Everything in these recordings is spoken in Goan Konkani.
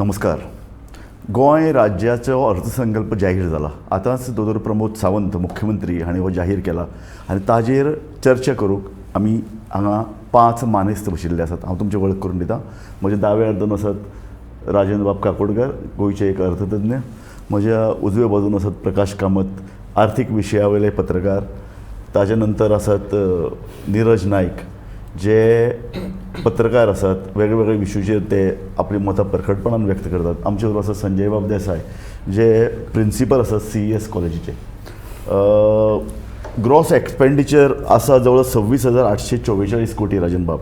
नमस्कार. गोंय राज्याचो अर्थसंकल्प जाहीर जाला. आतांच दोतोर प्रमोद सावंत मुख्यमंत्री हांणी हो जाहीर केला आनी ताजेर चर्चा करूंक आमी हांगा 5 मानेस्त बशिल्ले आसात. हांव तुमची वळख करून दिता. म्हज्या दाव्या अर्दान आसात राजेंद्र बाब काकोडकर, गोंयचे एक अर्थतज्ञ. म्हज्या उजव्या बाजून आसात प्रकाश कामत, आर्थीक विशया वयले पत्रकार. ताजे नंतर आसात निरज नायक, जे पत्रकार आसात, वेगवेगळे विशयूचेर ते आपली मतां परखटपणान व्यक्त करतात. आमचे बरोबर आसा संजय बाब देसाय, जे प्रिंसिपल आसात CES कॉलेजीचे. ग्रॉस एक्सपेंडिचर आसा जवळ 26,844 कोटी राजन बाब.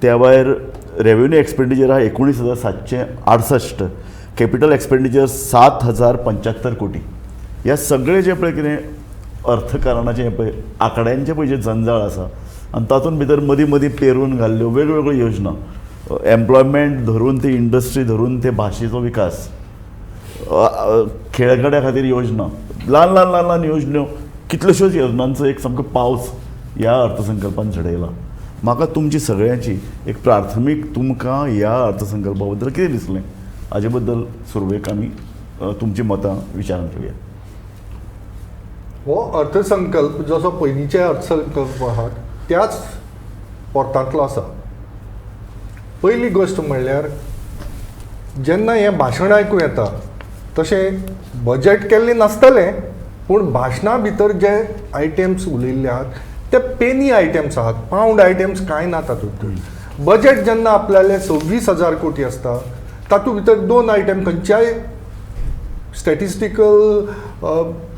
त्या भायर रेवेन्यू एक्सपेंडिचर आहा 19,768, कॅपिटल एक्सपेंडिचर 7,075 कोटी. ह्या सगळे जे पळय कितें अर्थकारणाचें पळय आंकड्यांचें पळय जें जंजाळ आसा आनी तातूंत भितर मदीं मदीं पेरून घाल्ल्यो वेगवेगळ्यो योजना, एम्प्लॉयमेंट धरून ते इंडस्ट्री धरून ते भाशेचो विकास, खेळगड्या खातीर योजना, ल्हान ल्हान ल्हान ल्हान योजन्यो, कितल्योश्योच योजनांचो एक सामको पावस ह्या अर्थसंकल्पान झडयला. म्हाका तुमची सगळ्यांची एक प्राथमीक, तुमकां ह्या अर्थसंकल्पा बद्दल कितें दिसलें हाजे बद्दल सुरवेक आमी तुमची मतां विचारून घेवया. हो अर्थसंकल्प जसो पयलींचे अर्थसंकल्प आहात त्याच पोर्तांतलो आसा. पयली गोश्ट म्हणल्यार जेन्ना हें भाशण आयकूं येता तशें बजट केल्लें नासतलें, पूण भाशणा भितर जे आयटम्स उलयल्ले आहात ते पेनी आयटम्स आहात, पावंड आयटम्स कांय ना तातूंत. बजट जेन्ना आपल्याले 26,000 कोटी आसता तातूंत भितर 2 आयटम खंयच्याय स्टॅटिस्टिकल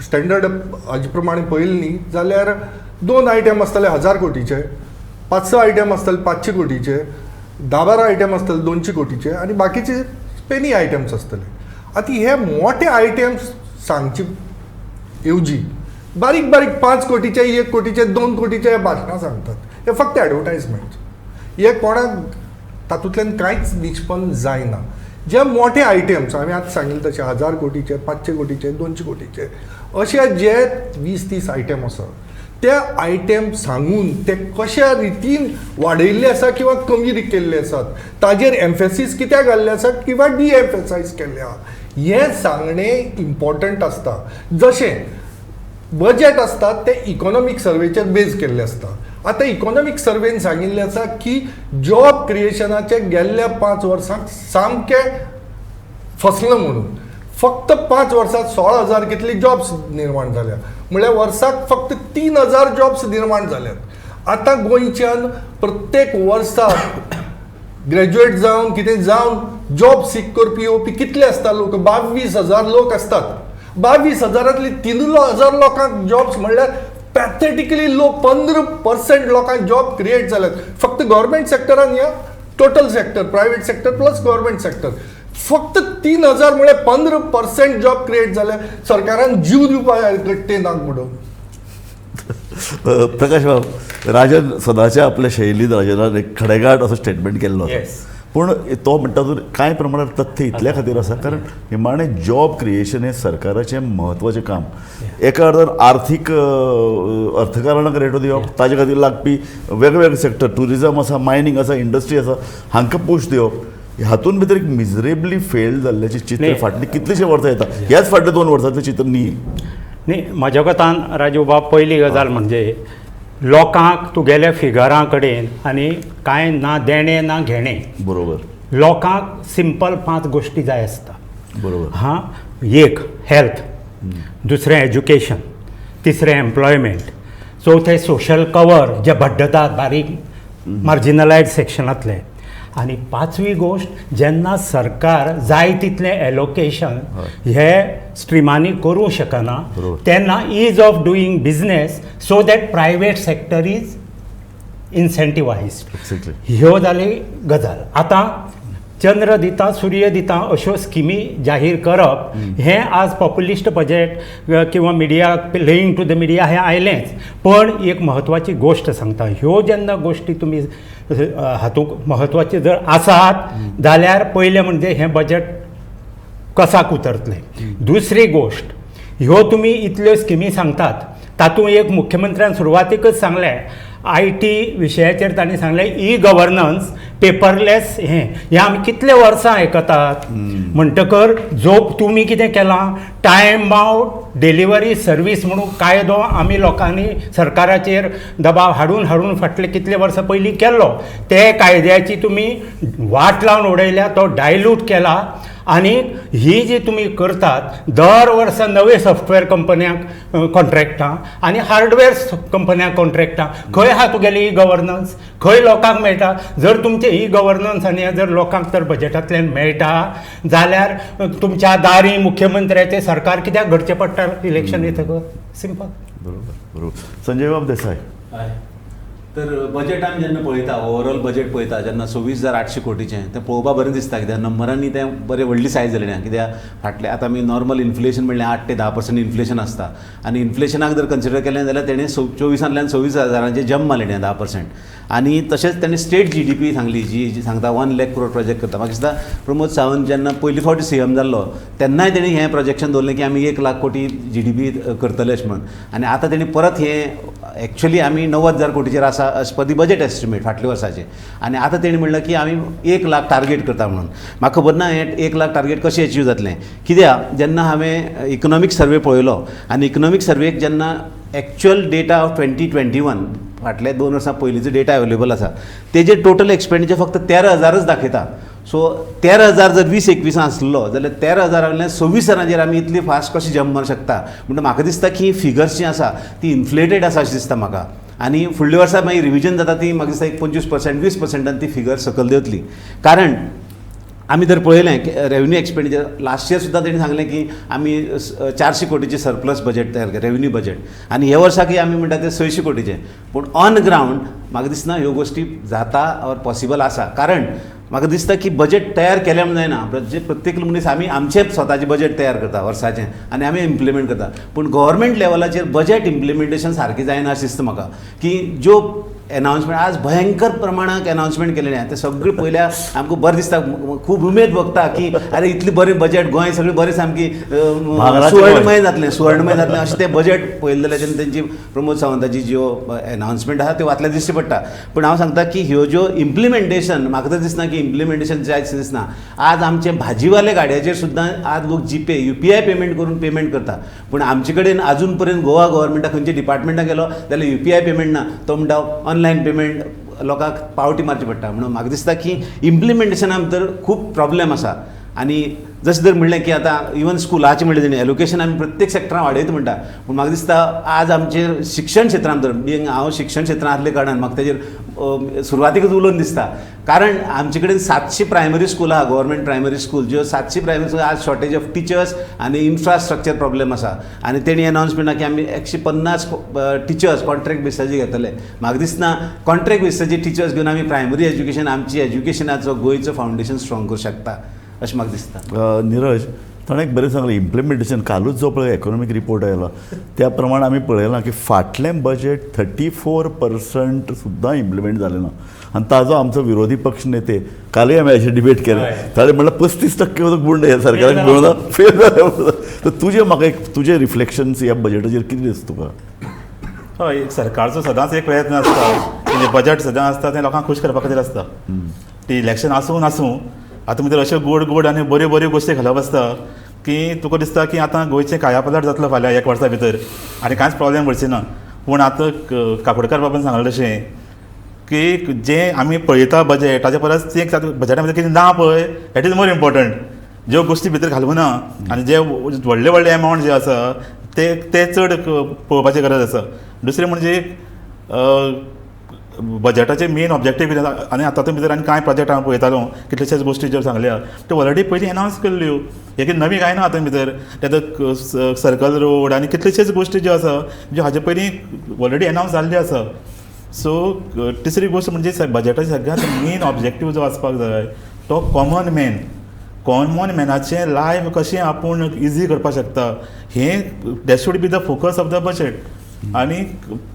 स्टँडर्ड हाजे प्रमाणे पळयलें न्ही जाल्यार 2 आयटम आसतले 1,000 कोटीचे, 5-6 आयटम आसतले 500 कोटीचे, 10-12 आयटम आसतले 200 कोटीचे आनी बाकीचे पेनी आयटम्स आसतले. आतां हे मोठे आयटम्स सांगचे येवजी बारीक बारीक 5 कोटीचे, 1 कोटीचे, 2 कोटीचे भाशणां सांगतात. हे फक्त एडवर्टायजमेंट, हे कोणाक तातूंतल्यान कांयच निष्पन्न जायना. जे मोठे आयटम्स हांवें आतां सांगिल्ले तशे 1,000 कोटीचे, 500 कोटीचे, 200 कोटीचे अशे जे 20-30 आयटम आसा ते आयटम सांगून ते कश्या रितीन वाडयल्ले आसा किंवा कमी केल्ले आसात, ताजेर एम्फेसीस कित्याक घाल्ले आसा किंवा डिएम्फेसायज केल्ले आहा हें सांगणें इम्पॉर्टंट आसता. जशें बजट आसता तें इकॉनॉमीक सर्वेचेर बेज केल्लें आसता. आतां इकॉनॉमीक सर्वेन सांगिल्लें आसा की जॉब क्रिएशनाचे गेल्ल्या 5 वर्सांक सामकें फसलां म्हणून फक्त 5 वर्सांत 16,000 कितली जॉब्स निर्माण जाल्या, म्हणल्यार वर्साक फक्त 3,000 जॉब्स निर्माण जाल्यात. आतां गोंयच्यान प्रत्येक वर्साक ग्रॅज्युएट जावन कितें जावन जॉब सीक करपी येवपी कितले आसता लोक, 22,000 लोक आसतात. 22,000 3,000 लोकांक जॉब्स म्हणल्यार पॅथेटिकली लो, 15% लोकांक जॉब क्रिएट जाल्यात फक्त गव्हर्मेंट सेक्टरान. या total sector, private sector plus government sector, फक्त 3,000 म्हळ्यार 15% जॉब क्रिएट जाल्या. सरकारान जीव दिवपाक घट्टे नाक म्हणून. प्रकाश बाब, राजन सदांच्या आपल्या शैलीन राजनान एक खडेगांठ असो स्टेटमेंट केल्लो आसा. पूण तो म्हणटा तो कांय प्रमाणात तथ्य इतल्या खातीर आसा कारण निमाणें जॉब क्रिएशन हें सरकाराचें म्हत्वाचें काम. एका अर्दान आर्थीक अर्थकारणाक रेटो दिवप, ताजे खातीर लागपी वेगवेगळे सेक्टर, ट्युरिजम आसा, मायनींग आसा, इंडस्ट्री आसा, हांकां पूश दिवप, हातूंत भितर एक मिजरेबली फेल जाल्ल्याचें चित्र फाटलीं कितलींशीं वर्सां येता. ह्याच फाटल्या 2 वर्सांतलें चित्र न्ही. न्ही, म्हज्या कोतान राजू बाब, पयली गजाल म्हणजे लोकांक तुगेल्या फिगरां कडेन आनी कांय ना देणें ना घेणें. बरोबर. लोकांक सिंपल 5 गोश्टी जाय आसता. बरोबर. हां, एक हेल्थ, दुसरें एज्युकेशन, तिसरें एम्प्लॉयमेंट, चवथें सोशल कवर जे भड्डतात बारीक मार्जिनलायज सेक्शनांतले, आनी 5वी गोश्ट जेन्ना सरकार जाय तितलें एलोकेशन हे स्ट्रिमांनी करूं शकना तेन्ना ease of doing business so that private sector is incentivised. ह्यो जाली गजाल. आतां चंद्र दिता सूर्य दिता अश्यो स्किमी जाहीर करप हें आज पॉप्युलिस्ट बजेट किंवा media playing to the media हें आयलेंच. पण एक म्हत्वाची गोश्ट सांगता, ह्यो जेन्ना गोश्टी तुमी हातूंत म्हत्वाच्यो जर आसात जाल्यार पयलें म्हणजे हें बजेट कसाक उतरतलें. दुसरी गोश्ट, ह्यो तुमी इतल्यो स्किमी सांगतात तातूंत एक मुख्यमंत्र्यान सुरवातीकच सांगलें IT विशयाचेर तांणी सांगलें ई गव्हर्नन्स पेपरलेस हें आमी कितले वर्सां आयकतात. म्हणटकर जो तुमी कितें केलां टायम बाउंड डिलिव्हरी सर्वीस म्हणून कायदो आमी लोकांनी सरकाराचेर दबाव हाडून हाडून फाटले कितले वर्सां पयलीं केल्लो, ते कायद्याची तुमी वाट लावन उडयल्या, तो डायल्यूट केला. आनी ही जी तुमी करतात दर वर्सा नवे सॉफ्टवेअर कंपन्यांक कॉन्ट्रॅक्टां आनी हार्डवेअर कंपन्यांक कॉन्ट्रॅक्टां, खंय आहा तुगेली ई गव्हर्नन्स, खंय लोकांक मेळटा? जर तुमचें ई गव्हर्नन्स आनी जर लोकांक तर बजेटांतल्यान मेळटा जाल्यार तुमच्या दारी मुख्यमंत्र्याचें सरकार कित्याक घडचें पडटा इलेक्शन येतकर? सिंपल. बरोबर बरोबर. संजय बाब देसाय, तर बजेट आमी जेन्ना पळयता, ओवरऑल बजेट पळयता जेन्ना 26,800 कोटीचें, तें पळोवपा बरें दिसता, कित्याक नंबरांनी तें बरें व्हडली सायज जाली ना. कित्याक फाटलें आतां आमी नॉर्मल इन्फ्लेशन म्हणल्यार 8 ते 10% इन्फ्लेशन आसता आनी इन्फ्लेशनाक जर कन्सिडर केलें जाल्यार तेणें 24आंतल्यान 26,000 जम्प मारलें 10%. आनी तशेंच तेणें स्टेट GDP सांगली जी सांगता 1 लाख करोड प्रोजेक्ट करता. म्हाका दिसता प्रमोद सावंत जेन्ना पयली फावटी CM जाल्लो तेन्नाय तेणी हें प्रोजेक्शन दवरलें की आमी 1 लाख कोटी GDP करतले अशें म्हणून. आनी आतां तेणी परत हें एक्चुअली आमी 90,000 कोटीचेर आसा as per the budget estimate फाटल्या वर्साचें, आनी आतां तेणी म्हणलें की आमी 1 लाख टार्गेट करता म्हणून. म्हाका खबर ना हें 1 लाख टार्गेट कशें एचीव जातलें, कित्याक जेन्ना हांवें इकनॉमीक सर्वे पळयलो आनी इकनॉमीक सर्वेक जेन्ना एक्चुअल डेटा ऑफ 2021 फाटले 2 वर्सां पयलींचो डेटा अवेलेबल आसा तेजेर टोटल एक्सपेंडिचर फक्त 13,000च दाखयता. सो 13,000 जर 20-21 आसलो जाल्यार 13,000 वयल्यान 26,000 आमी इतली फास्ट कशी जम्प मारूंक शकता? म्हणटा म्हाका दिसता की फिगर्स जी आसा ती इन्फ्लेटेड आसा अशें दिसता म्हाका. आनी फुडल्या वर्सा मागीर रिविजन जाता ती म्हाका दिसता एक 25% 20% ती फिगर सकयल देंवतली. कारण आमी जर पळयलें रेवेन्यू एक्सपेंडिचर लास्ट इयर सुद्दां तेणी सांगलें की आमी 400 कोटीचें सरप्लस बजेट तयार केलें रेवेन्यू बजेट, आनी ह्या वर्साकय आमी म्हणटा तें 600 कोटीचें. पूण ऑन ग्रावंड म्हाका दिसना ह्यो गोश्टी जाता ऑर पॉसिबल आसा. कारण म्हाका दिसता की बजेट तयार केलें म्हूण जायना, जे प्रत्येक मनीस आमी आमचें स्वताचें बजेट तयार करता वर्साचें आनी आमी इम्प्लिमेंट करता, पूण गव्हर्मेंट लेवलाचेर बजेट इम्प्लिमेंटेशन सारकें जायना अशें दिसता म्हाका. की ज्यो एनावन्समेंट आज भयंकर प्रमाणांत एनावन्समेंट केलेलें आहा तें सगळें पळयल्यार आमकां बरें दिसता, खूब उमेद भोगता की अरे इतलें बरें बजेट गोंय सगळें बरें सामकी सुवर्णमय जातलें, सुवर्णमय जातलें अशें तें बजेट पळयलें जाल्यार तेन्ना तेंची प्रमोद सावंताची ज्यो एनावन्समेंट आहा त्यो वाचल्यार दिश्टी पडटा. पूण हांव सांगता की ह्यो ज्यो इम्प्लिमेंटेशन म्हाका तर दिसना की इम्प्लिमेंटेशन जाय अशें दिसना. आज आमचे भाजीवाले गाडयाचेर सुद्दां आज लोक जीपे UPI payment करून पेमेंट करता, पूण आमचे कडेन आजून पर्यंत गोवा गव्हर्मेंटा खंयच्या डिपार्टमेंटाक गेलो जाल्यार UPI payment ना, तो म्हणटा ऑनलायन पेमेंट लोकांक पावटी मारची पडटा. म्हणून म्हाका दिसता की इम्प्लिमेंटेशना भितर खूब प्रॉब्लेम आसा. आनी जशें जर म्हणलें की आतां इवन स्कुलाचें म्हणलें तेणी एलोकेशन आमी प्रत्येक सेक्टरान वाडयता म्हणटा, पूण म्हाका दिसता आज आमचेर शिक्षण क्षेत्रान भितर बिंग हांव शिक्षण क्षेत्रांत आसले कारणान म्हाका तेजेर सुरवातीकच उलोवन दिसता. कारण आमचे कडेन 700 प्रायमरी स्कूल आहा, गव्हर्मेंट प्रायमरी स्कूल, ज्यो 700 प्रायमरी स्कूल आज शॉर्टेज ऑफ टिचर्स आनी इन्फ्रास्ट्रक्चर प्रॉब्लेम आसा. आनी तेणी अनावन्समेंट की आमी 150 टिचर्स कॉन्ट्रॅक्ट बेसिसाचेर घेतले. म्हाका दिसना कॉन्ट्रॅक्ट बेसिसाचेर टिचर्स घेवन आमी प्रायमरी एज्युकेशन आमची एज्युकेशनाचो गोंयचो फावंडेशन स्ट्रॉंग करूं शकता अशें म्हाका दिसता. निरज, ताणें एक बरें सांगलें इम्प्लिमेंटेशन. कालूच जो पळय इकॉनॉमीक रिपोर्ट आयला त्या प्रमाण आमी पळयलां की फाटलें बजेट 34% सुद्दां इम्प्लिमेंट जालें ना. आनी ताजो आमचो विरोधी पक्ष नेते कालूय आमी अशें डिबेट केलें, ताणें म्हणलें 35% गुण ह्या सरकाराक मेळना, फेल जालें. तर तुजें म्हाका एक तुजें रिफ्लेक्शन्स ह्या बजेटाचेर कितें दिसता तुका? हय, सरकारचो सदांच एक प्रयत्न आसता की बजेट सदांच आसता तें लोकांक खूश करपा खातीर आसता. ती इलेक्शन आसूं नासूं आतां भितर अश्यो गोड गोड आनी बऱ्यो बऱ्यो गोश्टी घालप आसता की तुका दिसता की आतां गोंयचें कायापालट जातलो फाल्यां एक वर्सा भितर आनी कांयच प्रॉब्लेम पडची ना. पूण आतां काकोडकार बाबान सांगलें तशें की जें आमी पळयता बजेट ताजे परस तें बजेटा भितर कितें ना पळय that is more important. ज्यो गोश्टी भितर घालूं ना आनी जे व्हडले व्हडले एमावंट जे आसा ते ते चड पळोवपाची गरज आसा. दुसरें म्हणजे बजेटाचे मेन ऑब्जेक्टीव कितें आसा आनी आतां भितर आनी कांय प्रोजेक्ट हांव पळयतालो कितलेशेच गोश्टी ज्यो सांगल्या त्यो ऑलरेडी पयलीं एनावन्स केल्ल्यो, हे कितें नवी कांय ना आतां भितर. ते आतां सर्कल रोड आनी कितलेशेच गोश्टी ज्यो आसा ज्यो हाजे पयलीं ऑलरेडी एनावन्स जाल्ल्यो आसा. सो तिसरी गोश्ट म्हणजे बजेटाचे सगळ्यांत मेन ऑब्जेक्टीव जो आसपाक जाय तो कॉमन मॅन, कॉमन मॅनाचें लायफ कशें आपूण इजी करपाक शकता हें that should be the focus of the budget. आनी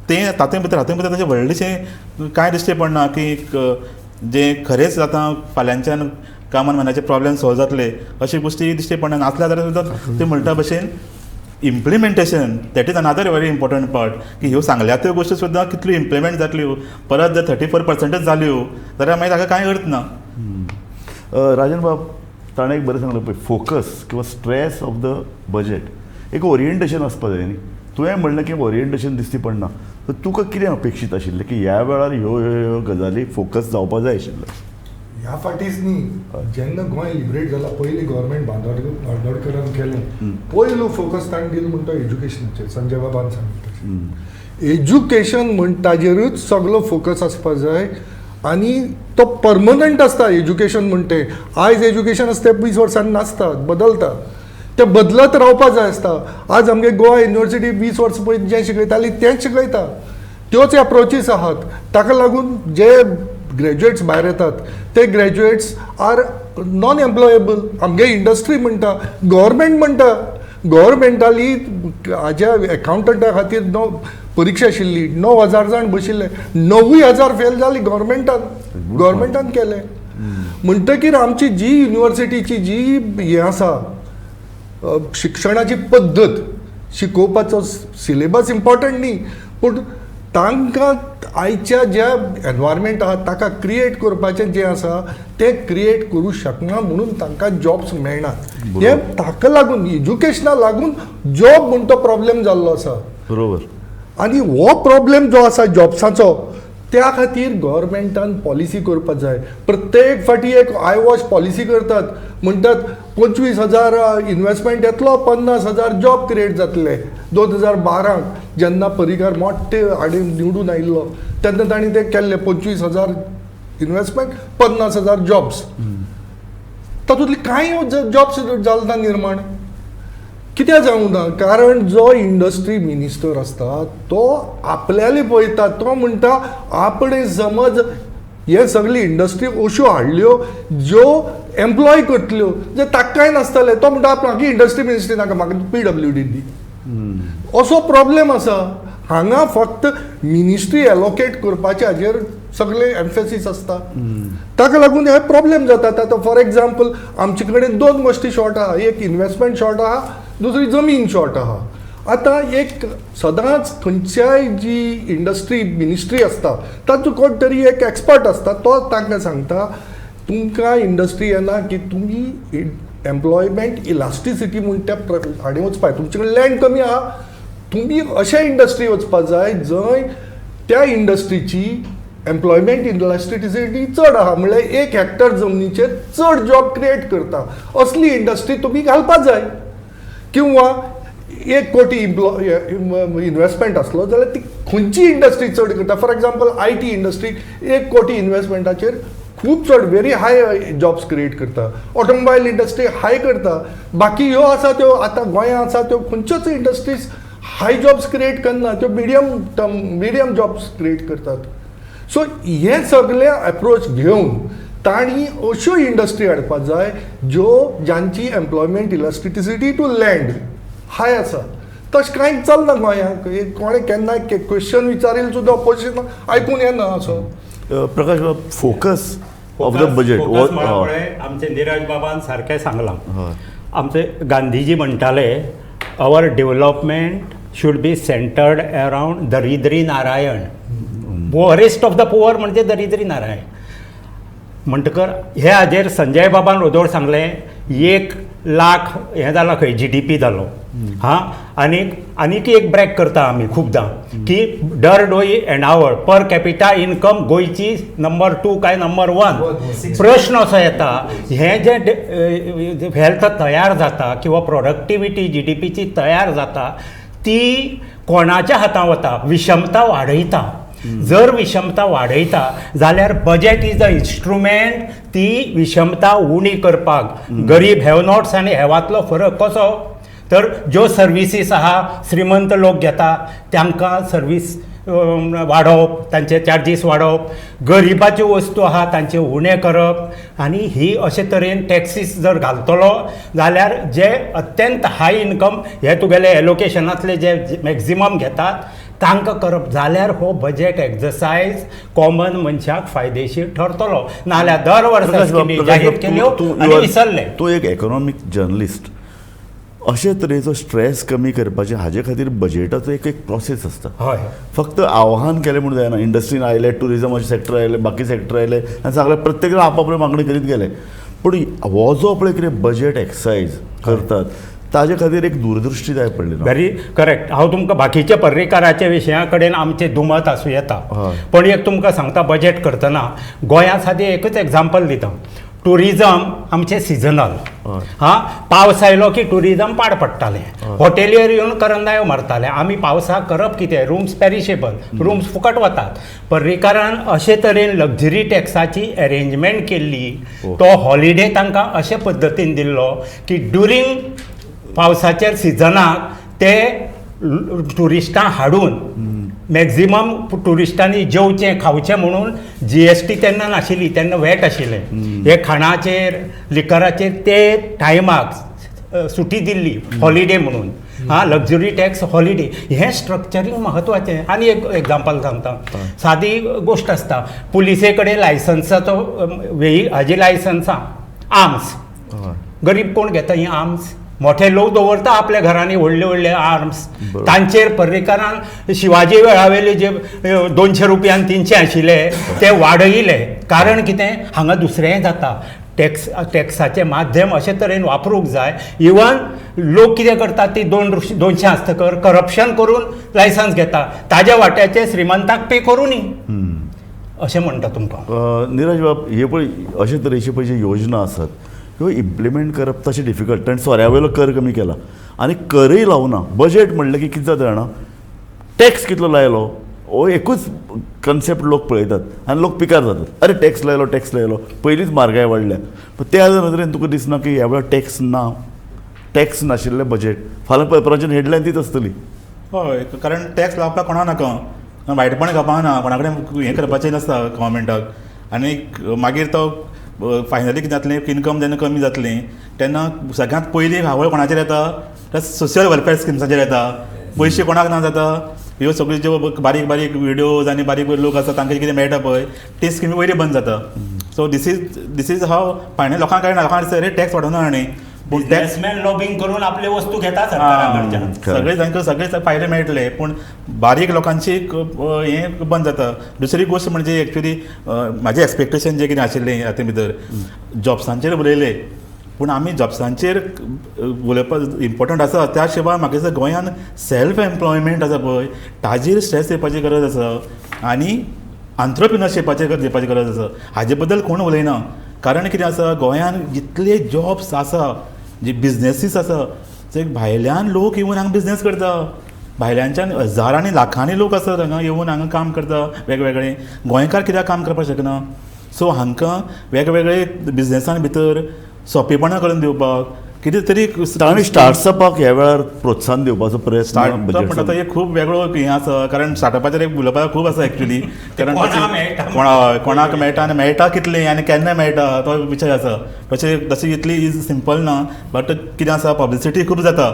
तें तातूंत भितर हातूंत भितर तशें व्हडलेशें कांय दिश्टी पडना की जें खरेंच आतां फाल्यांच्यान कॉमन मॅनाचे प्रॉब्लेम सॉल्व जातले अशी गोश्टी दिश्टी पडना. नासल्या जाल्यार सुद्दां ते म्हणटा भशेन Implementation, that is another very important part, की ह्यो सांगल्या त्यो गोश्टी सुद्दां कितल्यो इम्प्लिमेंट जातल्यो. परत जर 34%च जाल्यो जाल्यार मागीर ताका कांय अर्थ ना. राजन बाब, ताणें एक बरें सांगलें पळय, फोकस किंवा स्ट्रेस ऑफ the budget, एक ओरिएंटेशन आसपा जाय न्ही. तुवें म्हणलें की ओरिएंटेशन दिश्टी पडना, तर तुका कितें अपेक्षीत आशिल्लें की ह्या वेळार ह्यो ह्यो ह्यो गजाली फोकस जावपा जाय आशिल्लें? ह्या फाटीच न्ही, जेन्ना गोंय लिबरेट जाला पयली गव्हर्मेंट बांदोडकरान केलें, पयलो फोकस ताणें दिलो म्हणटा एज्युकेशनाचेर. संजय बाबान सांगलें तशें, एज्युकेशन म्हण ताजेरूच सगलो फोकस आसपा जाय आनी तो परमनंट आसता. एज्युकेशन म्हणटे आयज एज्युकेशन आसता 20 वर्सांनी नासता, बदलता, ते बदलत रावपा जाय आसता. आज आमगे गोवा युनिवर्सिटी 20 वर्सां पयलीं जें शिकयताली तेंच शिकयता, त्योच एप्रोचीस आहात. ताका लागून जे ग्रॅज्युएट्स भायर येतात ते ग्रॅज्युएट्स आर नॉन एम्प्लॉयेबल. आमगे इंडस्ट्री म्हणटा, गव्हर्मेंट म्हणटा, गव्हर्मेंटाली हाज्या एकावंटंटा खातीर परिक्षा आशिल्ली, 9,000 जाण बशिल्ले, 9,000 फेल जाली गव्हर्मेंटान, गव्हर्मेंटान केलें. म्हणटकीर आमची जी युनिवर्सिटीची जी हें आसा शिक्षणाची पद्दत, शिकोवपाचो सिलेबस इम्पॉर्टंट न्ही, पूण तांकां आयच्या ज्या एनवायरमेंट आहा ताका क्रिएट करपाचें जें आसा तें क्रिएट करूं शकना, म्हणून तांकां जॉब्स मेळनात. हें ताका लागून एज्युकेशना लागून जॉब म्हूण तो प्रॉब्लेम जाल्लो आसा. बरोबर. आनी हो प्रॉब्लेम जो आसा जॉब्साचो, त्या खातीर गव्हर्मेंटान पॉलिसी करपाक जाय. प्रत्येक फावटी एक I wash policy करतात, म्हणटात 25,000 इन्वेस्टमेंट येतलो, 50,000 जॉब क्रिएट जातले. 2012 जेन्ना पर्रीकार मोठे हाडून निवडून आयिल्लो तेन्ना तांणी ते केल्ले 25,000 इन्वेस्टमेंट, 50,000 जॉब्स. तातूंतली कांय जॉब्स जाल ना निर्माण. कित्याक जावंक ना? कारण जो इंडस्ट्री मिनिस्टर आसता तो आपल्याले पळयता, तो म्हणटा आपणे समज हे सगळी इंडस्ट्री अश्यो हाडल्यो ज्यो एम्प्लॉय करतल्यो, जे ताकाय नासतले, तो म्हणटा म्हाका इंडस्ट्री मिनिस्ट्री नाका, म्हाका PWD दी. असो प्रॉब्लेम आसा. हांगा फक्त मिनिस्ट्री एलोकेट करपाचे हाजेर सगळे एम्फेसीस आसता, ताका लागून हे प्रॉब्लेम जातात. आतां फॉर एग्जाम्पल आमचे कडेन 2 गोश्टी शॉर्ट आहा, एक इन्वेस्टमेंट शॉर्ट आहा, दुसरी जमीन शॉर्ट आहा. आतां एक सदांच खंयच्याय जी इंडस्ट्री मिनिस्ट्री आसता तातूंत कोण तरी एक एक्सपर्ट आसता, तो तांकां सांगता तुमकां इंडस्ट्री येना की तुमी एम्प्लॉयमेंट इलास्टिसिटी म्हूण त्या हाडून वचपाक, तुमचे कडेन लँड कमी आहा, तुमी अशे इंडस्ट्री वचपाक जाय जंय त्या इंडस्ट्रीची एम्प्लॉयमेंट इलास्टिसिटी चड आहा, म्हणल्यार 1 हेक्टर जमनीचेर चड जॉब क्रिएट करता असली इंडस्ट्री तुमी घालपाक जाय. किंवा 1 कोटी इन्वेस्टमेंट आसलो जाल्यार ती खंयची इंडस्ट्री चड करता. फॉर एग्जाम्पल IT industry 1 कोटी इन्वेस्टमेंटाचेर खूब चड व्हेरी हाय जॉब्स क्रिएट करता, ऑटोमोबायल इंडस्ट्री हाय करता. बाकी ह्यो आसा त्यो आतां गोंयांत आसा त्यो खंयच्योच इंडस्ट्रीज हाय जॉब्स क्रिएट करना, त्यो मिडियम जॉब्स क्रिएट करतात. सो हे सगळे एप्रोच घेवन तांणी अश्यो इंडस्ट्री हाडपाक जाय ज्यो जांची employment elasticity to land high आसा. तशें कांय चलना गोंयांत, कोणें केन्नाय क्वेश्चन विचारील सुद्दां ऑपोजिशन आयकून येना असो. प्रकाश बाब, फोकस ऑफ the budget आमचे निरज बाबान सारकें सांगलां. आमचे गांधीजी म्हणटाले our development should be centred around Daridri Narayan, poorest of the poor म्हणजे दरिद्री नारायण. म्हणटकर हे हाजेर संजय बाबान ओदोळ सांगलें 1 लाख हें जाला खंय GDP जालो हां. आनीक आनीक एक ब्रेक करता आमी खुबदां की दरडोई येणावळ पर कॅपिटा इनकम गोंयची नंबर 2 काय नंबर 1. प्रश्न असो येता हें जें हेल्थ तयार जाता किंवा प्रोडक्टिविटी GDPची तयार जाता ती कोणाच्या हातां वता? विषमता वाडयता. जर विषमता वाडयता जाल्यार बजेट is the instrument ती विषमता उणी करपाक. गरीब have nots आनी हॅवांतलो फरक कसो? तर ज्यो सर्विसीस आहा श्रीमंत लोक घेता तांकां सर्वीस वाडोवप, तांचे चार्जीस वाडोवप, गरिबाच्यो वस्तू आहा तांचे उणें करप आनी ही अशे तरेन टॅक्सीस जर घालतलो जाल्यार जे अत्यंत हाय इनकम हे तुगेले एलोकेशनांतले जे मॅक्झिमम घेतात तांकां करप जाल्यार हो बजेट एक्सरसायज कॉमन मनशाक फायदेशीर ठरतलो. नाल्यार दर वर्सा स्किमी जाहीर केल्यो आनी विसरले. तूं एक इकॉनॉमीक जर्नलिस्ट, अशे तरेचो स्ट्रेस कमी करपाचे हाजे खातीर बजेटाचो एक एक प्रोसेस आसता. हय, फक्त आव्हान केलें म्हूण जायना. इंडस्ट्रीन आयले, ट्युरिजमाचे सेक्टर आयले, बाकी सेक्टर आयले आनी सगळे प्रत्येक जाण आपापली मागणी करीत गेले. पूण हो जो पळय कितें बजेट एक्सरसायज करतात ताजे खातीर एक दूरदृश्टी जाय पडली ना. Very correct. हांव तुमकां बाकीच्या पर्रीकाराच्या विशया कडेन आमचें दुमत आसूं येता, पण एक तुमकां सांगता, बजेट करतना गोंया सादें एकच एग्जाम्पल दिता. ट्युरिजम आमचें सिजनल. हां, पावस आयलो की ट्युरिजम पाड पडटालें, हॉटेलियर येवन करंदायो मारताले. आमी पावसाक करप कितें, रुम्स पेरिशेबल, रुम्स फुकट वतात. पर्रीकारान अशे तरेन लक्झरी टॅक्साची एरेंजमेंट केल्ली, तो हॉलिडे तांकां अशे पद्दतीन दिल्लो की ड्युरींग पावसाच्या सिजनाक ते ट्युरिस्टां हाडून मॅक्झिमम ट्युरिस्टांनी जेवचें खावचें म्हणून GST तेन्ना नाशिल्ली, तेन्ना वॅट आशिल्लें. हे खाणाचेर लिकराचेर ते टायमाक सुटी दिल्ली हॉलिडे म्हणून. हां, लक्झरी टॅक्स हॉलिडे हें स्ट्रक्चरींग म्हत्वाचें. आनी एक एग्जाम्पल सांगता, सादी गोश्ट आसता, पुलिसे कडेन लायसन्साचो हाजी लायसन्सां आर्म्स, गरीब कोण घेता ही आर्म्स? मोठे लोक दवरता आपल्या घरांनी व्हडले व्हडले आर्म्स. तांचेर पर्रीकारान शिवाजी वेळावेले जे 200 रुपयान 300 आशिल्ले ते वाडयले. कारण कितें, हांगा दुसरेंय जाता. टॅक्साचें माध्यम अशे तरेन वापरूंक जाय. इवन लोक कितें करतात, ती 200 आसतकर करप्शन करून लायसन्स घेता, ताज्या वाट्याचे श्रीमंताक पे करूं न्ही अशें म्हणटा तुमकां. निरज बाब, हे पळय अशे तरेची पळय जी योजना आसात ह्यो इम्प्लिमेंट करप तशें डिफिकल्ट. कारण सोऱ्या वयलो कर कमी केला आनी करय लावना. बजेट म्हणलें की कितें जाता जाणा, टॅक्स कितलो लायलो हो एकूच कन्सेप्ट लोक पळयतात आनी लोक पिकार जातात. अरे टॅक्स लायलो, टॅक्स लायलो, पयलींच म्हारगाय वाडल्या. पण त्या नदरेन तुका दिसना की ह्या वेळार टॅक्स ना, टॅक्स नाशिल्लें बजेट. फाल्यां पेपराचेर हेडलायन तीच आसतली. हय, कारण टॅक्स लावपाक कोणा नाका, वायटपण खावपाक ना, कोणा कडेन हें करपाचें नासता गव्हर्मेंटाक. आनी मागीर तो फायनली कितें जातलें, इनकम जेन्ना कमी जातली तेन्ना सगळ्यांत पयलीं हावळ कोणाचेर येता, तर सोशल वेलफेअर स्किम्साचेर येता. पयशे कोणाक ना जाता, ह्यो सगळ्यो ज्यो बारीक बारीक विडियोज आनी बारीक बारीक लोक आसा तांकां कितें मेळटा पळय ते स्किमी वयली बंद जाता. So this is how final लोकांक कळना, लोकांक दिसता अरे टॅक्स वाडोवना आनी पूण टॅक्स बिझनेसमॅन लॉबींग करून आपले वस्तू घेता सरकारा कडच्यान. सगळे तांकां सगळे फायदे मेळटले पूण बारीक लोकांची हें बंद जाता. दुसरी गोश्ट म्हणजे एक्चुली म्हाजें एक्सपेक्टेशन जें कितें आशिल्लें हातूंत भितर जॉब्सांचेर उलयले, पूण आमी जॉब्सांचेर उलोवपाक इम्पोर्टंट आसा. त्या शिवाय म्हाका दिसता गोंयान सेल्फ एम्प्लॉयमेंट आसा पळय ताजेर स्ट्रेस दिवपाची गरज आसा आनी आंत्रप्रिनरशिपाचेर दिवपाची गरज आसा. हाजे बद्दल कोण उलयना, कारण कितें आसा गोंयान जितले जॉब्स आसा, जे बिजनेसीस आसा ते भायल्यान लोक येवन हांगा बिजनेस करता. भायल्यानच्यान हजारांनी लाखांनी लोक आसात हांगा येवन हांगा काम करता वेगवेगळे. गोंयकार कित्याक काम करपाक शकना? सो हांकां वेगवेगळे बिजनेसान भितर सोंपेपणां करून दिवपाक कितें तरी तांणी स्टार्टअपाक ह्या वेळार प्रोत्साहन दिवपाचो प्रयत्न स्टार्टअप म्हणटा तो एक खूब वेगळो हें आसा, कारण स्टार्टअपाचेर एक उलोवपाक खूब आसा एक्चुली. कारण कोणाक मेळटा आनी मेळटा कितलें आनी केन्ना मेळटा तो विचार आसा. तशें तशें इतली is simple ना, बट कितें आसा पब्लिसिटी खूब जाता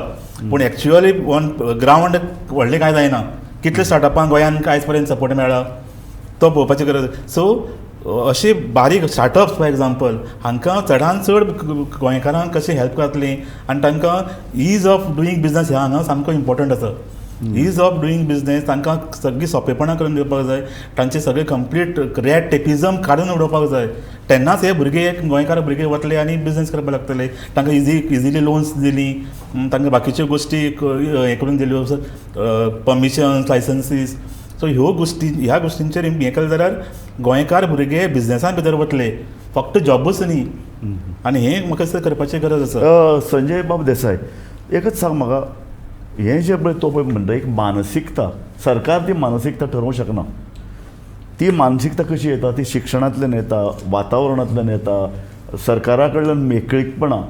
पूण एक्चुअली ऑन ग्रावंड व्हडलें कांय जायना. कितले स्टार्टअपांक गोंयांत आयज पर्यंत सपोर्ट मेळ्ळा तो पळोवपाची गरज. सो अशी बारीक स्टार्टअप्स फॉर एग्जाम्पल हांकां चडान चड गोंयकारांक कशें हेल्प जातली आनी तांकां is of doing business ह्या हांगा सामको इम्पोर्टंट आसा. Is of doing business तांकां सगळीं सोंपेपणां करून दिवपाक जाय, तांचे सगळे कंप्लीट रेड टेपिजम काडून उडोवपाक जाय. तेन्नाच हे भुरगे गोंयकार भुरगे वतले आनी बिजनेस करपाक लागतले. तांकां इजिली लोन्स दिली, तांकां बाकीच्यो गोश्टी हें करून दिल्यो, परमिशन्स लायसन्सीस. सो ह्यो गोश्टी ह्या गोश्टींचेर हें केलें जाल्यार गोंयकार भुरगे बिजनेसान भितर वतले, फक्त जॉबूच न्ही. आनी हें म्हाका दिसता करपाची गरज आसा. संजय बाब देसाय, एकच सांग म्हाका, हें जें पळय तो पळय म्हणटा एक मानसिकता, सरकार ती मानसिकता ठरोवंक शकना. ती मानसिकता कशी येता? ती शिक्षणांतल्यान येता, वातावरणांतल्यान येता, सरकारा कडल्यान मेकळीकपणां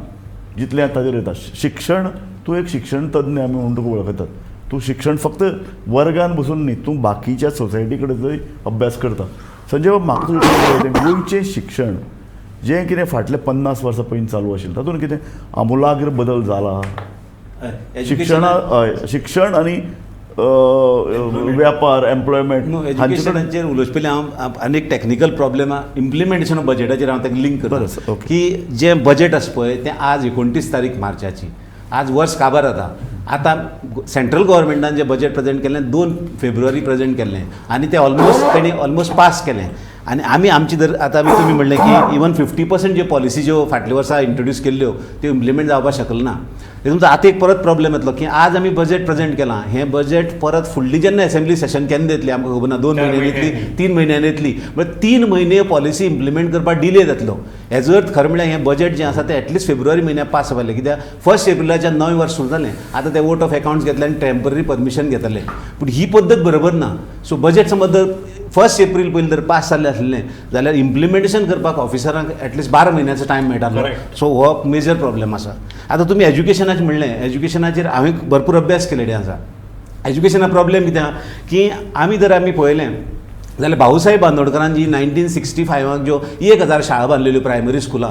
जितलें ताजेर येता. शिक्षण, तूं एक शिक्षण तज्ञ आमी म्हणून तुका वळखतात. तूं शिक्षण फक्त वर्गान बसून न्ही, तूं बाकीच्या सोसायटी कडेन जंय अभ्यास करता. संजय बाब, म्हाका तुजें गोंयचें शिक्षण जें कितें फाटले 50 वर्सां पयलीं चालू आशिल्लें तातूंत कितें आमुलाग्र बदल जाला? शिक्षण आनी व्यापार, एम्प्लॉयमेंट, न्हू एज्युकेशनाचेर उलोवचे पयलीं हांव आनी एक टॅक्निकल प्रॉब्लेम आहा इम्प्लिमेंटेशन ऑफ बजेटाचेर हांव ताका लिंक करता की जें बजेट आसा पळय तें आज 29 तारीख मार्चाची, आज वर्स काबार जाता. आतां सेंट्रल गव्हर्मेंटान जें बजेट प्रेजेंट केल्लें 2 फेब्रुवारी प्रेजेंट केल्लें आनी तें ऑलमोस्ट तेणी ऑलमोस्ट पास केलें. आनी आमी आमची जर आतां आमी तुमी म्हणलें की इवन 50% ज्यो पॉलिसी ज्यो फाटल्या वर्सा इंट्रोड्यूस केल्ल्यो त्यो इम्प्लिमेंट जावपाक शकलें ना. तुमचो आतां एक परत प्रॉब्लेम येतलो की आज आमी बजेट प्रेजेंट केलां, हें बजेट परत फुडली जेन्ना असेंब्ली सेशन केन्ना येतली आमकां खबर ना, 2 म्हयन्यांनी येतली, 3 म्हयन्यांनी येतली, म्हळ्यार 3 म्हयने पॉलिसी इम्प्लिमेंट करपाक डिले जातलो. हेजो अर्थ खरें म्हळ्यार हें बजेट जें आसा तें एटलिस्ट फेब्रुवारी म्हयन्याक पास जालें, कित्याक 1 एप्रिलाच्यान नवें वर्स सुरू जालें. आतां ते वोट ऑफ एकावंट्स घेतले आनी टेंपररी परमिशन घेतले, पूण ही पद्दत बरोबर ना. सो बजेट समज जर 1 एप्रील पयलीं जर पास जाल्लें आसलें जाल्यार इम्प्लिमेंटेशन करपाक ऑफिसरांक एटलिस्ट 12 म्हयन्याचो टायम मेळटालो. सो हो मेजर प्रॉब्लेम आसा. आतां तुमी एज्युकेशनाचें म्हणलें, एज्युकेशनाचेर हांवें भरपूर अभ्यास केलेले आसा. एज्युकेशना प्रॉब्लेम कितें आहा की आमी जर आमी पळयलें जाल्यार भाऊसाहेब बांदोडकरान जी 1965 ज्यो 1000 शाळा बांदलेल्यो प्रायमरी स्कुलां,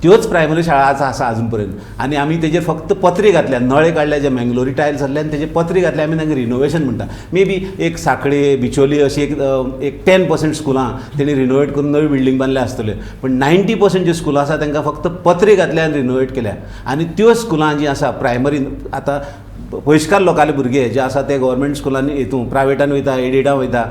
त्योच प्रायमरी शाळा आज आसा अजून पर्यंत. आनी आमी तेजेर फक्त पत्रे घातल्या, नळे काडल्या, जे मँगलोरी टायल्स आसले आनी तेजे पत्रे घातले, आमी तांकां रिनोवेशन म्हणटा. मे बी एक साखळे बिचोली अशी एक 10% स्कुलां तेणी रिनोवेट करून नवी बिल्डींग बांदल्या आसतल्यो, पूण 90% ज्यो स्कुलां आसा तांकां फक्त पत्रे घातल्या आनी रिनोवेट केल्या. आनी त्यो स्कुलां जीं आसा प्रायमरी, आतां पयशकार लोकांले भुरगे जे आसा ते गव्हर्मेंट स्कुलांनी हितून प्रायवेटान वयता, एडिडान वयता,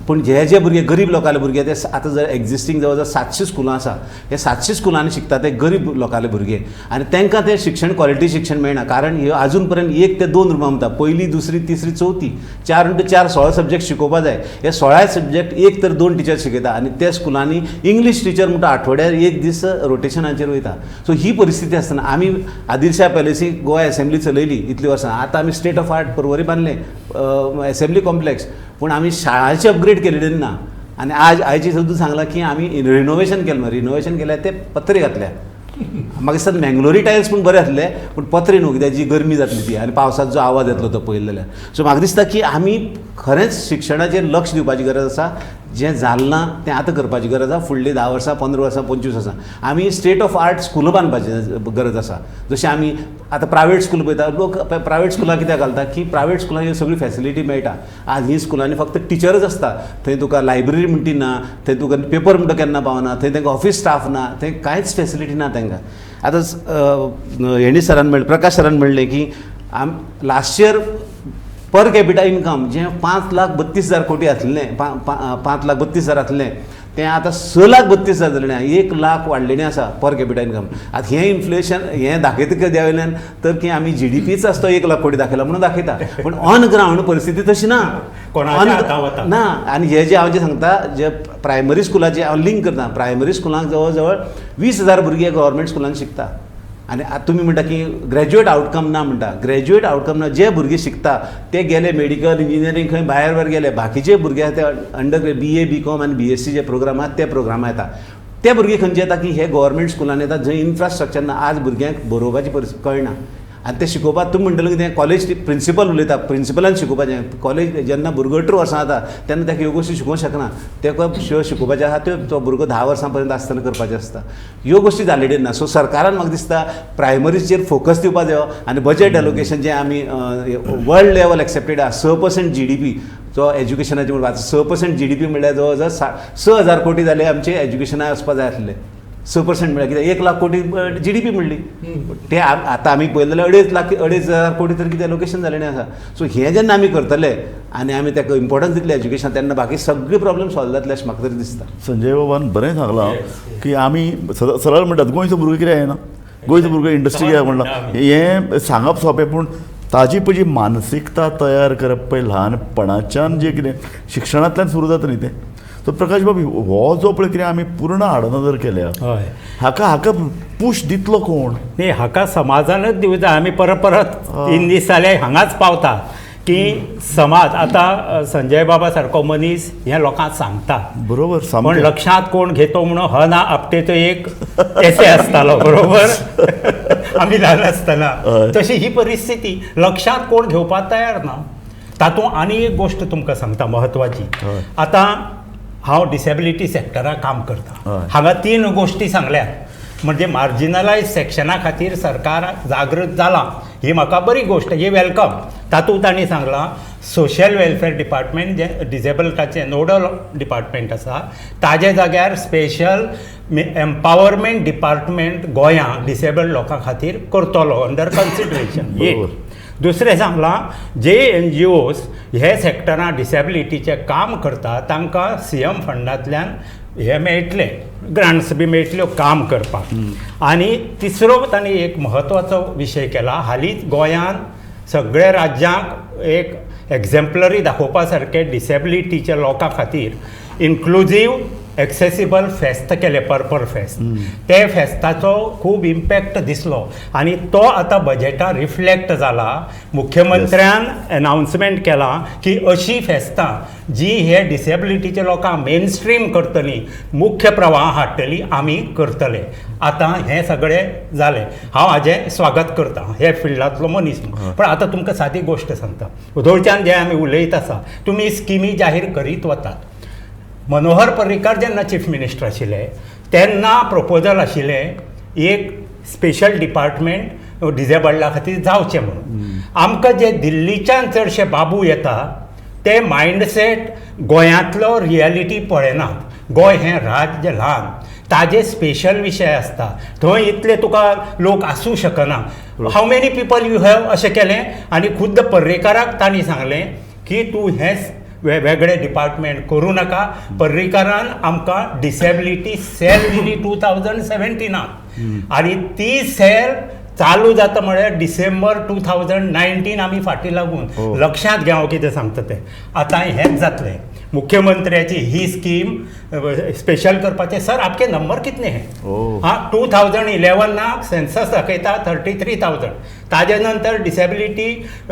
पूण जे जे भुरगे गरीब लोकांले भुरगे ते आतां जर एग्जिस्टींग जवळ जवळ 700 स्कुलां आसा, हे 700 स्कुलांनी शिकता ते गरीब लोकांले भुरगे आनी तांकां तें शिक्षण क्वॉलिटी शिक्षण मेळना. कारण ह्यो आजून पर्यंत 1 ते 2 रुमां म्हणटा, पयली दुसरी तिसरी चवथी 4 इंटू 4 16 सब्जेक्ट शिकोवपा जाय. हे 16 सब्जेक्ट 1 तर 2 टिचर शिकयता आनी त्या स्कुलांनी इंग्लीश टिचर म्हणटा आठवड्यार 1 दीस रोटेशनाचेर वयता. सो ही परिस्थिती आसतना आमी आदिलशाह पॅलेसी गोवा एसेंब्ली चलयली इतली वर्सां, आतां आमी स्टेट ऑफ आर्ट पर्वरी बांदलें एसेंब्ली कॉम्प्लेक्स, पूण आमी शाळांचे अपग्रेड केलेले ना. आनी आज आयची सुद्दां सांगलां की आमी रिनोवेशन केलें, रिनोवेशन केल्यार ते पत्रे घातल्या. म्हाका दिसता मँगलोरी टायल्स पूण बरें आसले, पूण पत्रे न्हू, कित्याक जी गरमी जातली ती आनी पावसाचो जो आवाज येतलो तो पळयलो जाल्यार. सो म्हाका दिसता की आमी खरेंच शिक्षणाचेर लक्ष दिवपाची गरज आसा. जें जालें ना तें आतां करपाची गरज आसा. फुडलीं 10 वर्सां 15 वर्सां 25 वर्सां आमी स्टेट ऑफ आर्ट स्कुलां बांदपाची गरज आसा. जशें आमी आतां प्रायवेट स्कूल पळयता, लोक प्रायवेट स्कुलां कित्याक घालता की प्रायवेट स्कुलां ह्यो सगळी फॅसिलिटी मेळटा. आज ही स्कुलांनी फक्त टिचरच आसता, थंय तुका लायब्ररी म्हणटी ना, थंय तुका पेपर म्हणटा केन्ना पावना, थंय तांकां ऑफिस स्टाफ ना, थंय कांयच फॅसिलिटी ना तांकां. आतां हेणी सरान म्हणलें, प्रकाश सरान म्हणलें की आम last year per capita income जें 5,32,000 कोटी आसलें, 5,32,000 आसलें, तें आतां 6,32,000 जालें, 1 लाख वाडलेलें आसा पर कॅपिटा इनकम. आतां हें इन्फ्लेशन हें दाखयता कित्या वयल्यान तर की आमी जीडीपीच आसता 1 लाख कोटी दाखयला म्हणून दाखयता, पूण ऑन ग्रावंड परिस्थिती तशी ना, ना. आनी हे जे हांव जें सांगता जे प्रायमरी स्कुलाचे हांव लिंक करता, प्रायमरी स्कुलांक जवळ जवळ 20,000 भुरगे गव्हर्मेंट स्कुलान शिकता. आनी आतां तुमी म्हणटा की ग्रॅज्युएट आवटकम ना म्हणटा, ग्रॅज्युएट आवटकम ना, जे भुरगे शिकता ते गेले मेडिकल इंजिनियरींग खंय भायर भायर गेले, बाकीचे भुरगे आसा ते अंडर BA BCom आनी BSc जे प्रोग्राम आसा ते प्रोग्रामा येता. ते भुरगे खंयचे येता की हे गव्हर्मेंट स्कुलान येता जंय इन्फ्रास्ट्रक्चर ना. आज भुरग्यांक बरोवपाची परिस्थिती कळना आनी ते शिकोवपाक तुमी म्हणटले कितें कॉलेज प्रिंसिपल उलयता, प्रिंसिपलान शिकोवपाचें. कॉलेज जेन्ना भुरगो 18 वर्सां जाता तेन्ना ताका ह्यो गोश्टी शिकोवंक शकना, ताका ज्यो शिकोवपाच्यो आसा त्यो तो भुरगो 10 वर्सां पर्यंत आसतना करपाचें आसता. ह्यो गोश्टी जाल्यो ना. सो सरकारान म्हाका दिसता प्रायमरीचेर फोकस दिवपा जायो आनी बजेट एलोकेशन जें आमी वर्ल्ड लेवल एक्सेप्टेड आसा 6% GDP जो एज्युकेशनाचे म्हणटा, 6% GDP म्हणल्यार जवळ जवळ 6,000 कोटी जाले आमचे एज्युकेशनाक वचपा जाय आसले. 6% म्हळ्यार कितें 1 लाख कोटी GDP म्हणली, ते आतां आमी पळयलें जाल्यार 2,500 कोटी तर कितें एलोकेशन जालें आसा. सो हें जेन्ना आमी करतले आनी आमी ताका इम्पोर्टन्स दितले एज्युकेशन, तेन्ना बाकी सगळे प्रॉब्लेम सॉल्व जातले अशें म्हाका तरी दिसता. संजय बाबान बरें सांगलां की आमी सरळ म्हणटात गोंयचो भुरगो कितें जायना, गोंयचो भुरगो इंडस्ट्री कित्याक म्हणलां, हें सांगप सोंपें, पूण ताजी पळय जी मानसिकता तयार करप पळय ल्हानपणाच्यान जें कितें शिक्षणांतल्यान सुरू जाता न्ही तें. सो प्रकाश बाब हो जो पळय कितें आमी पूर्ण आडनदर केल्या, हाका हाका पूश दितलो कोण? न्ही, हाका समाजानच दिवं जाय. आमी परत परत 3 दीस जाले हांगाच पावता की समाज आतां संजय बाबा सारको मनीस हें लोकांक सांगता बरोबर, पण लक्षांत कोण घेतो म्हणून ह ना आपटेचो एक एसे आसतालो बरोबर आमी ल्हान आसतना तशी ही परिस्थिती, लक्षांत कोण घेवपाक तयार ना. तातूंत आनी एक गोश्ट तुमकां सांगता म्हत्वाची. आतां हांव डिसेबिलिटी सेक्टराक काम करता, हांगा 3 गोश्टी सांगल्यात म्हणजे मार्जिनलायज सेक्शना खातीर सरकार जागृत जालां, ही म्हाका बरी गोश्ट, ही welcome. तातूंत तांणी सांगलां सोशल वेलफेअर डिपार्टमेंट जे डिजेबल्डाचें नोडल डिपार्टमेंट आसा ताजे जाग्यार स्पेशल एम्पावरमेंट डिपार्टमेंट गोंयांत डिसेबल्ड लोकां खातीर करतलो, अंडर कन्सिडरेशन. एक दुसरें सांगलां, जे एन जी ओज हे सॅक्टरां डिसेबिलिटीचें काम करता तांकां सी एम फंडांतल्यान हें मेळटलें, ग्रांट्स बी मेळटल्यो काम करपाक. आनी तिसरो तांणी एक म्हत्वाचो विशय केला, हालींच गोंयांत सगळ्या राज्यांक एक एग्झेम्पलरी दाखोवपा सारकें डिसेबिलिटीच्या लोकां खातीर इन्क्लुजीव एक्सेसिबल फेस्त केलें, पर्पल फेस्त. ते फेस्ताचो खूब इम्पॅक्ट दिसलो आनी तो आतां बजेटान रिफ्लेक्ट जाला. मुख्यमंत्र्यान एनावन्समेंट केलां की अशी फेस्तां जी हे डिसेबिलिटीच्या लोकांक मेन स्ट्रीम करतली, मुख्य प्रवाह हाडटली, आमी करतले. आतां हें सगळें जालें, हांव हाजें स्वागत करता, हे फिल्डांतलो मनीस. पण आतां तुमकां सादी गोश्ट सांगता, वदोळच्यान जें आमी उलयत आसा, तुमी स्किमी जाहीर करीत वतात. मनोहर पर्रीकार जेन्ना चीफ मिनिस्टर आशिल्ले तेन्ना प्रपोजल आशिल्लें एक स्पेशल डिपार्टमेंट डिजेबल्डा खातीर जावचें म्हणून. आमकां जे दिल्लीच्यान चडशे बाबू येता ते मायंडसेट गोंयांतलो रियलिटी पळयनात. गोंय हें राज्य ल्हान, ताजे स्पेशल विशय आसता, थंय इतले तुका लोक आसूं शकना. How many people you have अशें केलें आनी खुद्द पर्रीकाराक तांणी सांगलें की तूं हें वेगळें डिपार्टमेंट करूं नाका. पर्रीकारान आमकां डिसेबिलिटी सेल दिली 2017 आनी ती सेल चालू जाता म्हळ्यार डिसेंबर 2019 आमी फाटीं लागून. लक्षांत घे हांव कितें सांगता तें. आतां हेंच जातलें, मुख्यमंत्र्याची ही स्कीम स्पेशल करपाचें. सर आपके नंबर कितने हैं? हां, 2011 सेन्सस दाखयता 33,000, ताजे नंतर डिसेबिलिटी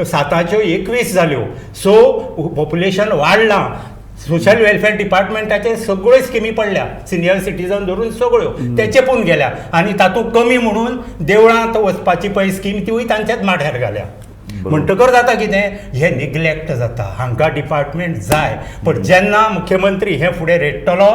7 21 जाल्यो. सो पॉप्युलेशन वाडलां. सोशल वेलफेअर डिपार्टमेंटाचे सगळ्यो स्किमी पडल्या, सिनियर सिटीजन धरून सगळ्यो तेचे पूण गेल्या आनी तातूंत कमी म्हणून देवळांत वचपाची पळय स्कीम तिवूय तांच्याच माथ्यार घाल्या. म्हणटकर जाता कितें, हें निग्लेक्ट जाता. हांकां डिपार्टमेंट जाय, पण जेन्ना मुख्यमंत्री हे फुडें रेडटलो,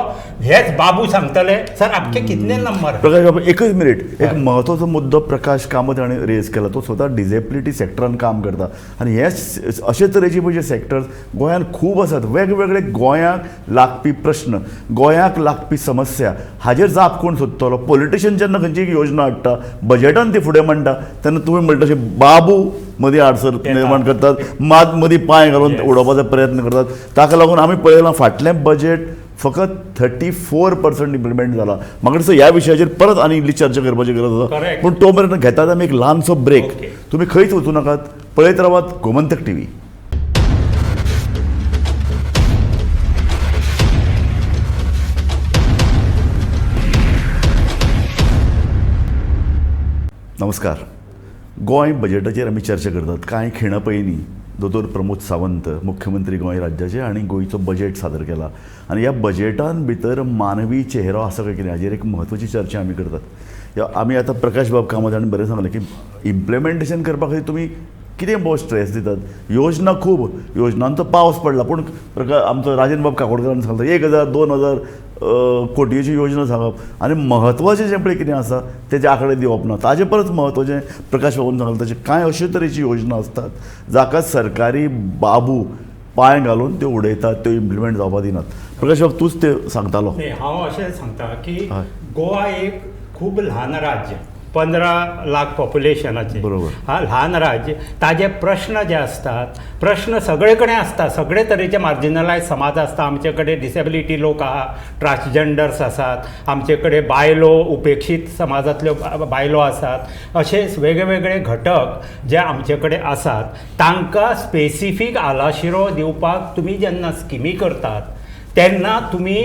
हेच बाबू सांगतले सर आपके कितने नंबर. प्रकाश बाबू एकच मिनिट, एक म्हत्वाचो मुद्दो प्रकाश कामत हाणें रेज केला. तो स्वता डिसेबिलिटी सेक्टरान काम करता आनी हे अशे तरेचे पळय जे सेक्टर्स गोंयांत खूब आसात, वेगवेगळे गोंयांक लागपी प्रश्न, गोंयांक लागपी समस्या हाजेर जाप कोण सोदतलो? पॉलिटिशियन जेन्ना खंयची योजना हाडटा, बजेटान ती फुडें मांडटा, तेन्ना तुमी म्हणटा तशें बाबू मदीं आडसर निर्माण करतात, मात मदीं पांय घालून उडोवपाचो प्रयत्न करतात. ताका लागून आमी पळयलां फाटलें बजेट फकत 34% इम्प्लिमेंट जाला. म्हाका दिसता ह्या विशयाचेर परत आनी इल्ली चर्चा करपाची गरज आसा, पूण तो मेरेन घेतात आमी एक ल्हानसो ब्रेक. तुमी खंयच वचूं नाकात, पळयत रावात गोमंतक टीव्ही. नमस्कार. गोंय बजेटाचेर आमी चर्चा करतात. कांय खिणां पयलीं दोतोर प्रमोद सावंत मुख्यमंत्री गोंय राज्याचे आनी गोंयचो बजेट सादर केला आनी ह्या बजेटान भितर मानवी चेहरो आसा काय कितें हाजेर एक म्हत्वाची चर्चा आमी करतात. आमी आतां प्रकाश बाब कामत हाणें बरें सांगलें की इम्प्लिमेंटेशन करपा खातीर तुमी कितें भोव स्ट्रेस दितात. योजना खूब, योजनांचो पावस पडला, पूण आमचो राजन बाब काकोडकारान सांगता 1,000 2,000 कोटयेची योजना सांगप आनी म्हत्वाचें जें पळय कितें आसा तेजे आंकडे दिवप ना. ताजे परस म्हत्वाचें प्रकाश बाबून सांगलें तशें कांय अशे तरेची योजना आसतात जाका सरकारी बाबू पांय घालून त्यो उडयतात, त्यो इम्प्लिमेंट जावपा दिनात. प्रकाश बाब तूंच ते सांगतालो. हांव अशें सांगता की गोवा एक खूब ल्हान राज्य, 15 लाख पॉप्युलेशनाचे, बरोबर, हा ल्हान राज्य, ताजे प्रश्न जे आसतात, प्रश्न सगळे कडेन आसता, सगळे तरेचे मार्जिनलायज समाज आसता. आमचे कडेन डिसेबिलिटी लोक आहा, ट्रान्सजेंडर्स आसात, आमचे कडेन बायलो, उपेक्षीत समाजांतल्यो बायलो आसात, अशे वेगवेगळे घटक जे आमचे कडेन आसात तांकां स्पेसिफीक आलाशिरो दिवपाक तुमी जेन्ना स्किमी करतात तेन्ना तुमी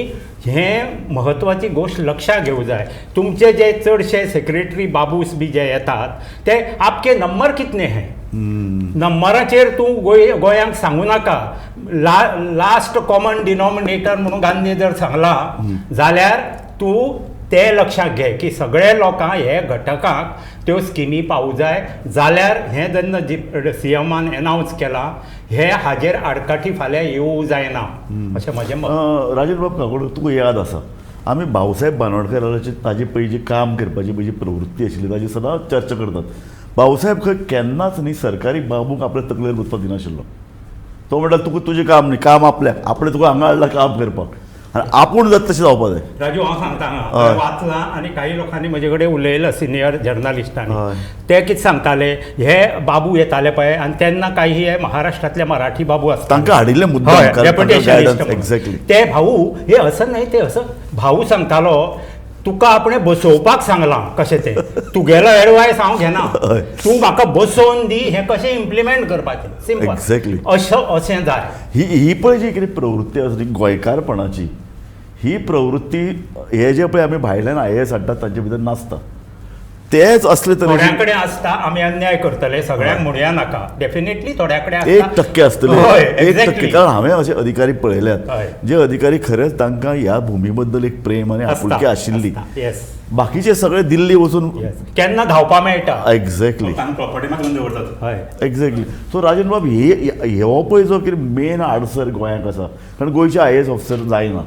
हें म्हत्वाची गोश्ट लक्षांत घेवंक जाय. तुमचे जे चडशे सेक्रेटरी बाबूस बी जे येतात ते आपके नंबर कितने हैं, नंबराचेर तूं गोंयांक सांगू नाका. लास्ट कॉमन डिनॉमिनेटर म्हणून गांधी जर सांगलां जाल्यार तूं ते लक्षांत घे की सगळे लोकांक हे घटकांक त्यो स्किमी पावूं जाय. जाल्यार हें जेन्ना जी सी एमान एनावन्स केलां हे हाजेर आडकाठी फाल्यां येवूं जायना अशें म्हजें मत. राजेंद्र बाब काकोडकर, तुका याद आसा आमी भाऊसाहेब बांदोडकराचे ताजे पळय जी काम करपाची पळय जी प्रवृत्ती आशिल्ली ताजी सदांच चर्चा करतात. भाऊसाहेब खंय केन्नाच न्ही सरकारी बाबूक आपल्या तकलेर वचपाक दिनाशिल्लो. तो म्हणटा तुका तुजें काम न्ही, काम आपल्याक, आपणें तुका हांगा हाडला काम करपाक, आनी आपूण जाता तशें जावपा जाय. राजू, हांव सांगता, हांगा वाचलां आनी काही लोकांनी म्हजे कडेन उलयलां, सिनियर जर्नलिस्टांनी, ते कितें सांगताले, हे बाबू येताले पळय आनी तेन्ना काही हे महाराष्ट्रांतले मराठी बाबू आसता, तांकां हाडिल्ले मुद्दाम. एक्झॅक्टली. ते भाऊ हे असं नाही ते असं, भाऊ सांगतालो तुका आपणें बसोवपाक सांगलां कशें तें, तुगेलो एडवायस हांव घेना, तूं म्हाका बसोवन दी हें कशें इम्प्लिमेंट करपाचें, सिंपल. एक्झॅक्टली. अशें अशें जाय. ही ही पळय जी कितें प्रवृत्ती आसा ती गोंयकारपणाची, ही प्रवृत्ती हे जे पळय आमी भायल्यान IAS हाडटात तांचे भितर नासता, तेच असले तरेचे थोड्या कडेन आसता. आमी अन्याय करतले सगळ्यांक म्हणया नाका, डेफिनेटली थोड्या कडेन 1% आसतले, 1%. कारण हांवें अशे अधिकारी पळयल्यात जे अधिकारी खरेंच तांकां ह्या भुमी बद्दल एक प्रेम आनी आपुलकी आशिल्ली. बाकीचे सगळे दिल्ली वचून केन्ना धांवपा मेळटा. एक्झॅक्टली. प्रॉपर्टी मात्र दवरतात. एक्झॅक्टली. सो राजन बाब, हे हो पळय जो कितें मेन आडसर गोंयांक आसा, कारण गोंयचे IAS officer जायना,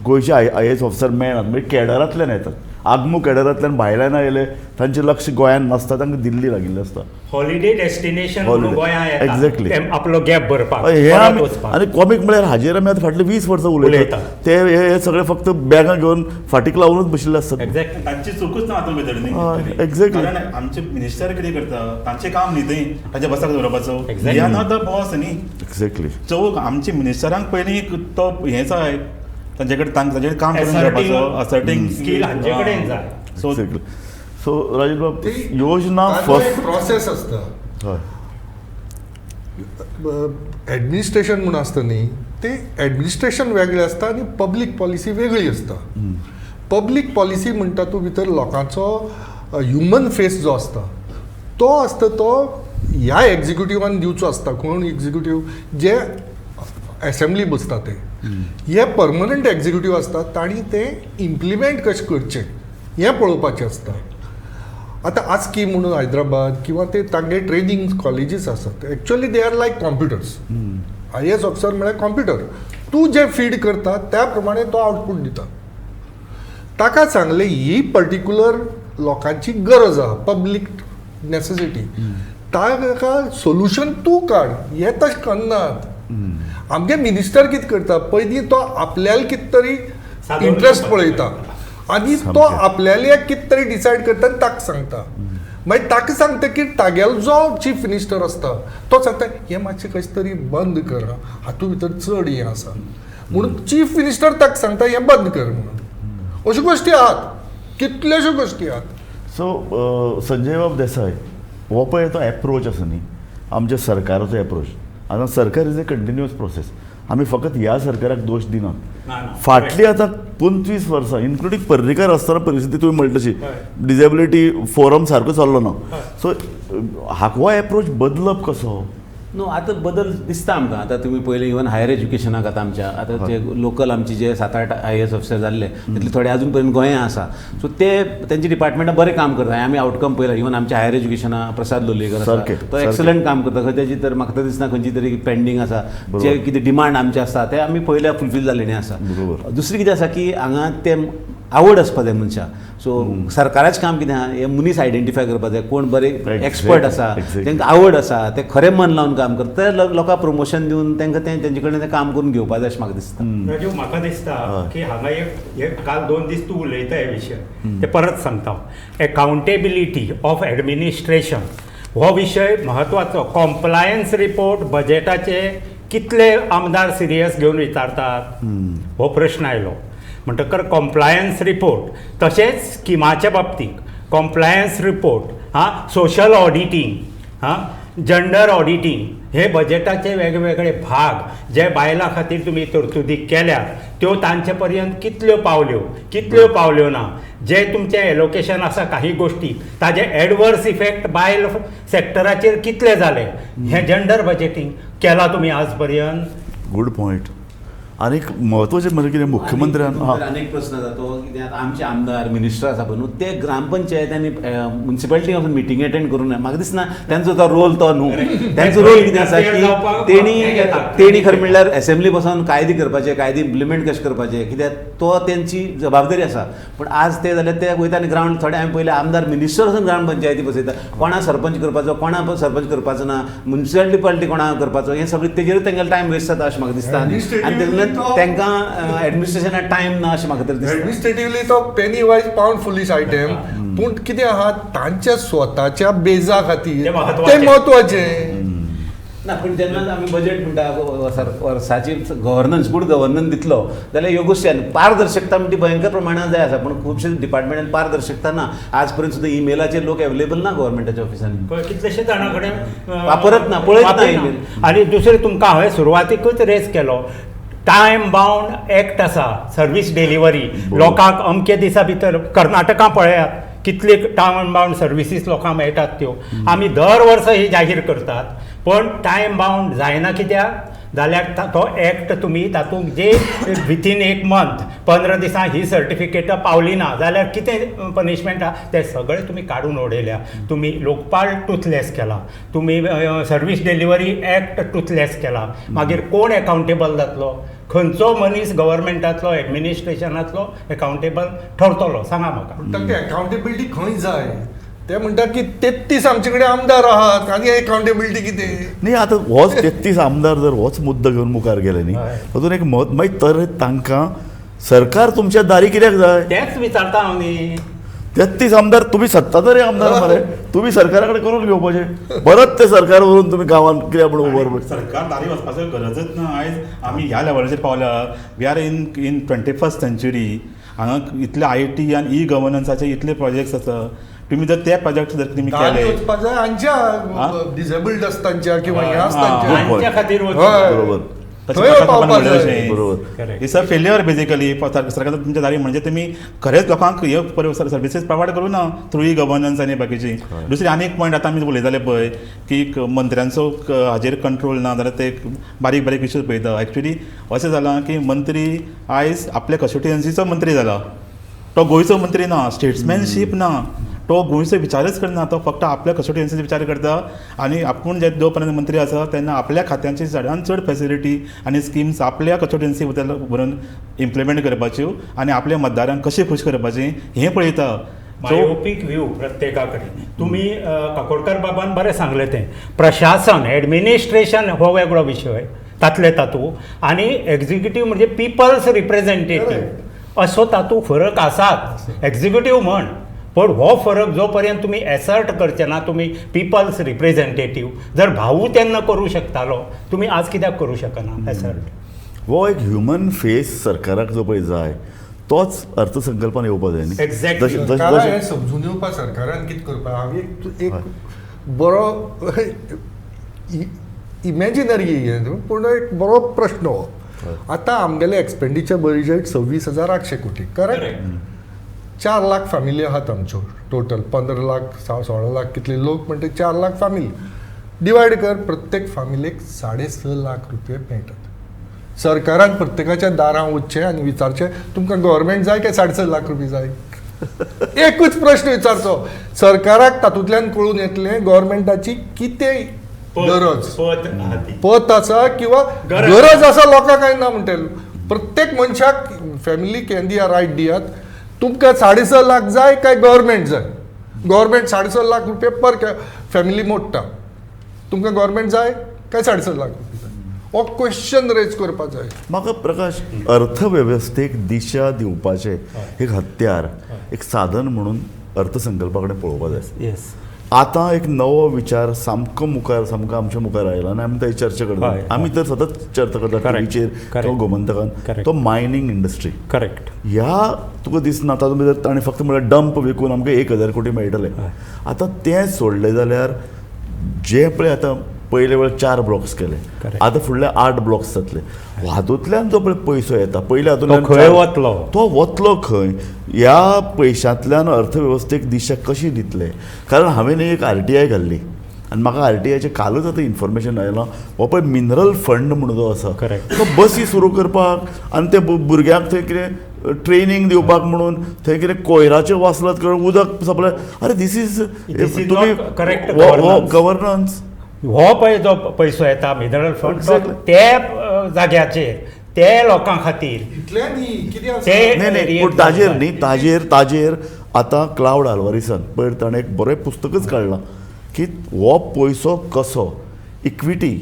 गोंयचे IAS officer मेळनात, म्हणजे केडरांतल्यान येतात, आगमू केडरांतल्यान भायल्यान आयले, तांचें लक्ष गोंयांत नासता, तांकां दिल्ली लागिल्ली आसता. हॉलिडे डेस्टिनेशन गोंयांत. एक्झॅक्टली. आपलो गॅप भरपाक हे आनी कॉमीक म्हळ्यार हाजेर आमी आतां फाटले 20 वर्सां उलयतात, ते हे सगळे फक्त बॅगां घेवन फाटीक लावूनच बशिल्ले आसतात. एक्झॅक्टली. तांची चुकूच ना हातूंत भितर न्ही. एक्झॅक्टली. कारण आमचे मिनिस्टर कितें करता, तांचें काम न्ही तें, ताच्या बसाक दवरपाचो. They are not the boss न्ही. एक्झॅक्टली. चवक आमचे मिनिस्टरांक पयलीं तो हें जाय, तांचे कडेन तांचे काम करून घेवपाचो असर्टिंग स्कील हांचे कडेन जाय. सो सो राजन बाब, योजना फर्स्ट प्रोसेस आसता. एडमिनिस्ट्रेशन म्हूण आसता न्ही, ते एडमिनिस्ट्रेशन वेगळें आसता आनी पब्लीक पॉलिसी वेगळी आसता. पब्लीक पॉलिसी म्हणटा तूं भितर लोकांचो ह्युमन फेस जो आसता तो आसता, तो ह्या एग्जिक्युटिवान दिवचो आसता. कोण एग्जिक्युटीव जे एसेंब्ली बसता ते हे परमनंट एग्जिक्युटीव आसता, तांणी ते इम्प्लिमेंट कशें करचें हें पळोवपाचें आसता. आतां आस्की म्हणून हैदराबाद किंवा ते तांगे ट्रेनींग कॉलेजीस आसात, actually they are like computers. IAS officer म्हळ्यार कॉम्प्युटर, तूं जें फीड करता त्या प्रमाणे तो आवटपूट दिता. ताका सांगलें ही पर्टिक्युलर लोकांची गरज आहा, पब्लीक नेसेसिटी, ताका सोल्युशन तूं काड. हें तशें करनात. आमगे मिनिस्टर कितें करता, पयलीं तो आपल्याला कितें तरी इंट्रस्ट पळयता आनी तो आपल्याले कितें तरी डिसायड करता आनी ताका सांगता. मागीर ताका सांगता की तागेलो जो चीफ मिनिस्टर आसता तो सांगता हें मातशें कशें तरी बंद कर, हातूंत भितर चड हें आसा म्हणून चीफ मिनिस्टर ताका सांगता हें बंद कर म्हणून. अश्यो गोश्टी आहात, कितल्योश्यो गोश्टी आहात. सो संजय बाब देसाय, हो पळय तो एप्रोच आसा न्ही आमच्या सरकाराचो एप्रोच. आतां सरकार is a continuous process, आमी फकत ह्या सरकाराक दोश दिनात. फाटली आतां 25 वर्सां इन्क्लुडींग पर्रीकार आसतना परिस्थिती तुवें म्हणली तशी डिजेबिलिटी फोरम सारको चल्लो ना. सो हो एप्रोच बदलप कसो? न्हू आतां बदल दिसता आमकां. आतां तुमी पयलीं इवन हायर एज्युकेशनाक आतां आमच्या आतां जे लोकल आमचे जे 7-8 IAS officer जाल्ले तितले थोडे अजून पर्यंत गोंया आसा. सो ते तेंच्या डिपार्टमेंटान बरें काम करता. आमी आवटकम पळयला. इवन आमच्या हायर एज्युकेशना प्रसाद लोलयेकर आसा, तो एक्सलंट काम करता. खंय तेजी तर म्हाका तर दिसना खंयची तरी पेंडींग आसा, जे कितें डिमांड आमचे आसा ते आमी पयल्या फुलफील जाल्ले आसा. दुसरें कितें आसा की हांगा ते आवड आसपा जाय मनशाक. सो सरकाराचें काम कितें आहा, हे मनीस आयडेंटिफाय करपा जाय, कोण बरे एक्सपर्ट आसा, तांकां आवड आसा, ते खरें मन लावन काम करता, ते लोकांक प्रमोशन दिवन तांकां तें तेंचे कडेन तें काम करून घेवपा जाय अशें म्हाका दिसता. राजू, म्हाका दिसता की हांगा एक काल 2 दीस तूं उलयता हे विशय, ते परत सांगता हांव. एकाउंटेबिलिटी ऑफ एडमिनिस्ट्रेशन हो विशय म्हत्वाचो. कॉम्प्लायन्स रिपोर्ट बजेटाचे कितले आमदार सिरियस घेवन विचारतात हो प्रश्न आयलो. म्हणटकर कॉम्प्लायन्स रिपोर्ट, तशेंच स्किमाच्या बाबतींत कॉम्प्लायन्स रिपोर्ट, हां, सोशल ऑडिटींग, हां, जंडर ऑडिटींग, हे बजेटाचे वेगवेगळे भाग जे बायलां खातीर तुमी तरतुदी केल्यात त्यो तांचे पर्यंत कितल्यो पावल्यो, कितल्यो पावल्यो ना, जे तुमचें एलोकेशन आसा काही गोश्टी ताजे एडवर्स इफेक्ट बायल सेक्टराचेर कितले जाले, हें जंडर बजेटींग केलां तुमी आज पर्यंत? Good point. आनी एक म्हत्वाचें म्हणजे कितें मुख्यमंत्र्यान आनीक प्रस्न जाता तो कितें आतां आमचे आमदार मिनिस्टर आसा पळय न्हू ते ग्रामपंचायत आनी मुन्सिपालिटी वचून मिटींग एटेंड करूं ना. म्हाका दिसना तेंचो तो रोल तो न्हू. तेंचो रोल कितें आसा की तेणी खरें म्हणल्यार एसेंब्ली बसून कायदे करपाचे, कायदे इम्प्लिमेंट कशें करपाचे, कित्याक तो तेंची जबाबदारी आसा. पूण आज ते जाल्यार ते वयता आनी ग्रावंड थोडे हांवें पयले आमदार मिनिस्टर वचून ग्रामपंचायती बसयता, कोणा सरपंच करपाचो, कोणा सरपंच करपाचो ना, मुन्सिपालिटी पार्टी कोणा करपाचो, हें सगळें तेजेरूच तेंगेलो टायम वेस्ट जाता अशें म्हाका दिसता. आनी तेन्ना तांकां एडमिनिस्ट्रेशनाक टायम ना अशें म्हाका तरी दिसता. एडमिनिस्ट्रेटिवली तो penny wise pound foolish item, पूण कितें आहा तांच्या स्वताच्या बेजा खातीर ते म्हत्वाचें ना. पूण जेन्ना आमी बजेट म्हणटा वर्साची गव्हर्नन्स, गुड गव्हर्नन्स दितलो जाल्यार ह्यो गोश्टी आनी पारदर्शकता म्हणटी भयंकर प्रमाणान जाय आसा, पूण खुबशे डिपार्टमेंटान पारदर्शकता ना. आज पर्यंत सुद्दां इमेलाचेर लोक एवेलेबल ना गव्हर्मेंटाच्या ऑफिसांनी, कितलेशे जाणां कडेन वापरत ना, पळयत ना इमेल. आनी दुसरें तुमकां हांवें सुरवातीकूच रेज केलो, टायम बाउंड एक्ट आसा सर्वीस डिलिव्हरी, लोकांक अमके दिसा भितर. कर्नाटका पळयात कितले टायम बाउंड सर्विसीस लोकांक मेळटात त्यो. आमी दर वर्सा ही जाहीर करतात, पण टायम बाउंड जायना. कित्याक जाल्यार तो एक्ट तुमी तातूंत जे विथीन 1 मंथ 15 दिसां ही सर्टिफिकेटां पावली ना जाल्यार कितें पनिशमेंट आहा तें सगळें तुमी काडून उडयल्या. तुमी लोकपाल टुथलेस केला, तुमी सर्वीस डिलिव्हरी एक्ट टुथलेस केला. मागीर कोण एकाउंटेबल जातलो? खंयचो मनीस गव्हर्मेंटांतलो एडमिनिस्ट्रेशनांतलो एकाउंटेबल ठरतलो सांगा म्हाका? तांकां एकाउंटेबिलिटी खंय जाय? ते म्हणटा की 33 आमचे कडेन आमदार आहात आनी एकाउंटेबिलिटी कितें? न्ही आतां होच 33 आमदार जर होच मुद्दो घेवन मुखार गेले न्ही, तातूंत एक म्हत्व मागीर तर तांकां सरकार तुमच्या दारी कित्याक जाय तेंच विचारता हांव न्ही. 33 आमदार तुमी सत्ताधारी आमदार मरे, तुमी सरकारा कडेन करून घेवपाचें, परत ते सरकार व्हरून तुमी गांवांत कित्याक म्हणून उबर सरकार दारी वचपाचो गरजच ना. आयज आमी ह्या लेवलाचेर पावल्या, we are in 21st century. हांगा इतले IT आनी ई गव्हर्नन्साचे इतले प्रोजेक्ट्स आसा, तुमी जर ते प्रोजेक्ट जर तुमी केले वचपा जाय हांच्या डिसेबल्ड आसता तांच्या किंवा हे आसता तांच्या खातीर बरोबर. बरोबर, it's a failure basically. सरकार तुमच्या दारी म्हणजे तुमी खरेंच लोकांक ह्यो सर्विसीस प्रोवायड करूं ना थ्रू ई गव्हर्नन्स आनी बाकीची. दुसरी आनी एक पॉयंट आतां आमी उलयताले पळय की मंत्र्यांचो हाजेर कंट्रोल ना जाल्यार ते बारीक बारीक इश्यूज पळयता. एक्चुली अशें जालां की मंत्री आयज आपल्या कॉन्स्टिट्युएन्सीचो मंत्री जाला, तो गोंयचो मंत्री ना, स्टेट्समॅनशीप ना, तो गोंयचो विचारच करना, तो फक्त आपल्या कॉन्स्टिट्युएन्सीचो विचार करता आनी आपूण जे जो पर्यंत मंत्री आसा तेन्ना आपल्या खात्यांची चडान चड फेसिलिटी आनी स्किम्स आपल्या कॉन्स्टिट्युएन्सी बद्दल व्हरून इम्प्लिमेंट करपाच्यो आनी आपल्या मतदारांक कशें खूश करपाचें हें पळयता. मायोपीक व्यू प्रत्येका कडेन. तुमी काकोडकर बाबान बरें सांगलें तें, प्रशासन एडमिनिस्ट्रेशन हो वेगळो विशय तातले तातूंत आनी एक्झिक्युटीव म्हणजे पिपल्स रिप्रेझेंटेटीव असो तातूंत फरक आसाच. एक्झिक्युटीव म्हण, पण हो फरक जो पर्यंत तुमी एसर्ट करचे ना, तुमी पिपल्स रिप्रेझेंटेटीव जर भाऊ तेन्ना करूं शकतालो, तुमी आज कित्याक करूं शकना एसर्ट? हो एक ह्युमन फेस सरकाराक जो पळय जाय तोच अर्थसंकल्पान येवपा जाय न्ही. एक्झॅक्टली. सरकारान समजून येवपा सरकारान कितें करपाक. हांव एक बरो इमॅजिनरी पूण एक बरो प्रश्न हो. आतां आमगेलें एक्सपेंडिचर बजेट 26,800 कोटी, करेक्ट? 4 लाख फॅमिली आहात आमच्यो टोटल, 15 लाख 16 लाख कितले लोक म्हणटे 4 लाख फॅमिली डिवायड कर, प्रत्येक फॅमिलीक 6.5 लाख रुपये मेळटात. सरकारान प्रत्येकाच्या दारां वचचें आनी विचारचें तुमकां गव्हर्मेंट जाय काय 6.5 लाख रुपये जाय? एकूच प्रश्न विचारचो सरकाराक, तातूंतल्यान कळून येतलें गव्हर्मेंटाची कितें गरज पत आसा किंवा गरज आसा लोकांक काय ना म्हणटे. प्रत्येक मनशाक फॅमिलीक हें दिया, रायट दियात, तुमकां 6.5 लाख जाय काय गव्हर्मेंट जाय? गव्हर्मेंट 6.5 लाख रुपये पर फॅमिली मोडटा, तुमकां गव्हर्मेंट जाय काय 6.5 लाख रुपये जाय? हो क्वेश्चन रेज करपाक जाय. म्हाका प्रकाश, अर्थवेवस्थेक दिशा दिवपाचें एक हत्यार, एक साधन म्हणून अर्थसंकल्पा कडेन पळोवपाक जाय. येस. आतां एक नवो विचार सामको मुखार, सामको आमच्या मुखार आयला आनी आमी ताची चर्चा करतात. आमी तर सतत चर्चा करतात टीव्हीचेर किंवा गोमंतकान, तो मायनींग इंडस्ट्री. करेक्ट. ह्या तुका दिसना तातूंत भितर ताणें फक्त म्हळ्यार डंप विकून आमकां 1,000 कोटी मेळटले. आतां तें सोडलें जाल्यार जे पळय आतां पयले वेळ 4 ब्लॉक्स केले, आतां फुडले 8 ब्लॉक्स जातले. हातूंतल्यान जो पळय पयसो येता पयले हातूंतल्यान खंय वतलो, तो वतलो खंय? ह्या पयशांतल्यान अर्थवेवस्थेक दिशा कशी दितले? कारण हांवें एक RTI घाल्ली आनी म्हाका आरटीआयचें कालूच आतां इन्फॉर्मेशन आयलां, हो पळय मिनरल फंड म्हणून जो आसा Correct. तो बसी सुरू करपाक आनी ते भुरग्यांक थंय कितें ट्रेनींग दिवपाक म्हणून थंय कितें कोयराचें वासलत करून उदक सप्लाय. अरे this is This is not correct governance. Governance. हो पळय जो पयसो येता मिनरल फंड तो Exactly. ते जाग्याचेर ते लोकां खातीर इतलें न्ही कितें आसा ते न्ही न्ही पूण ताजेर न्ही ताजेर आतां क्लावड आल्वारीसान पयर ताणें एक बरें पुस्तकच काडलां की हो पयसो कसो इक्विटी.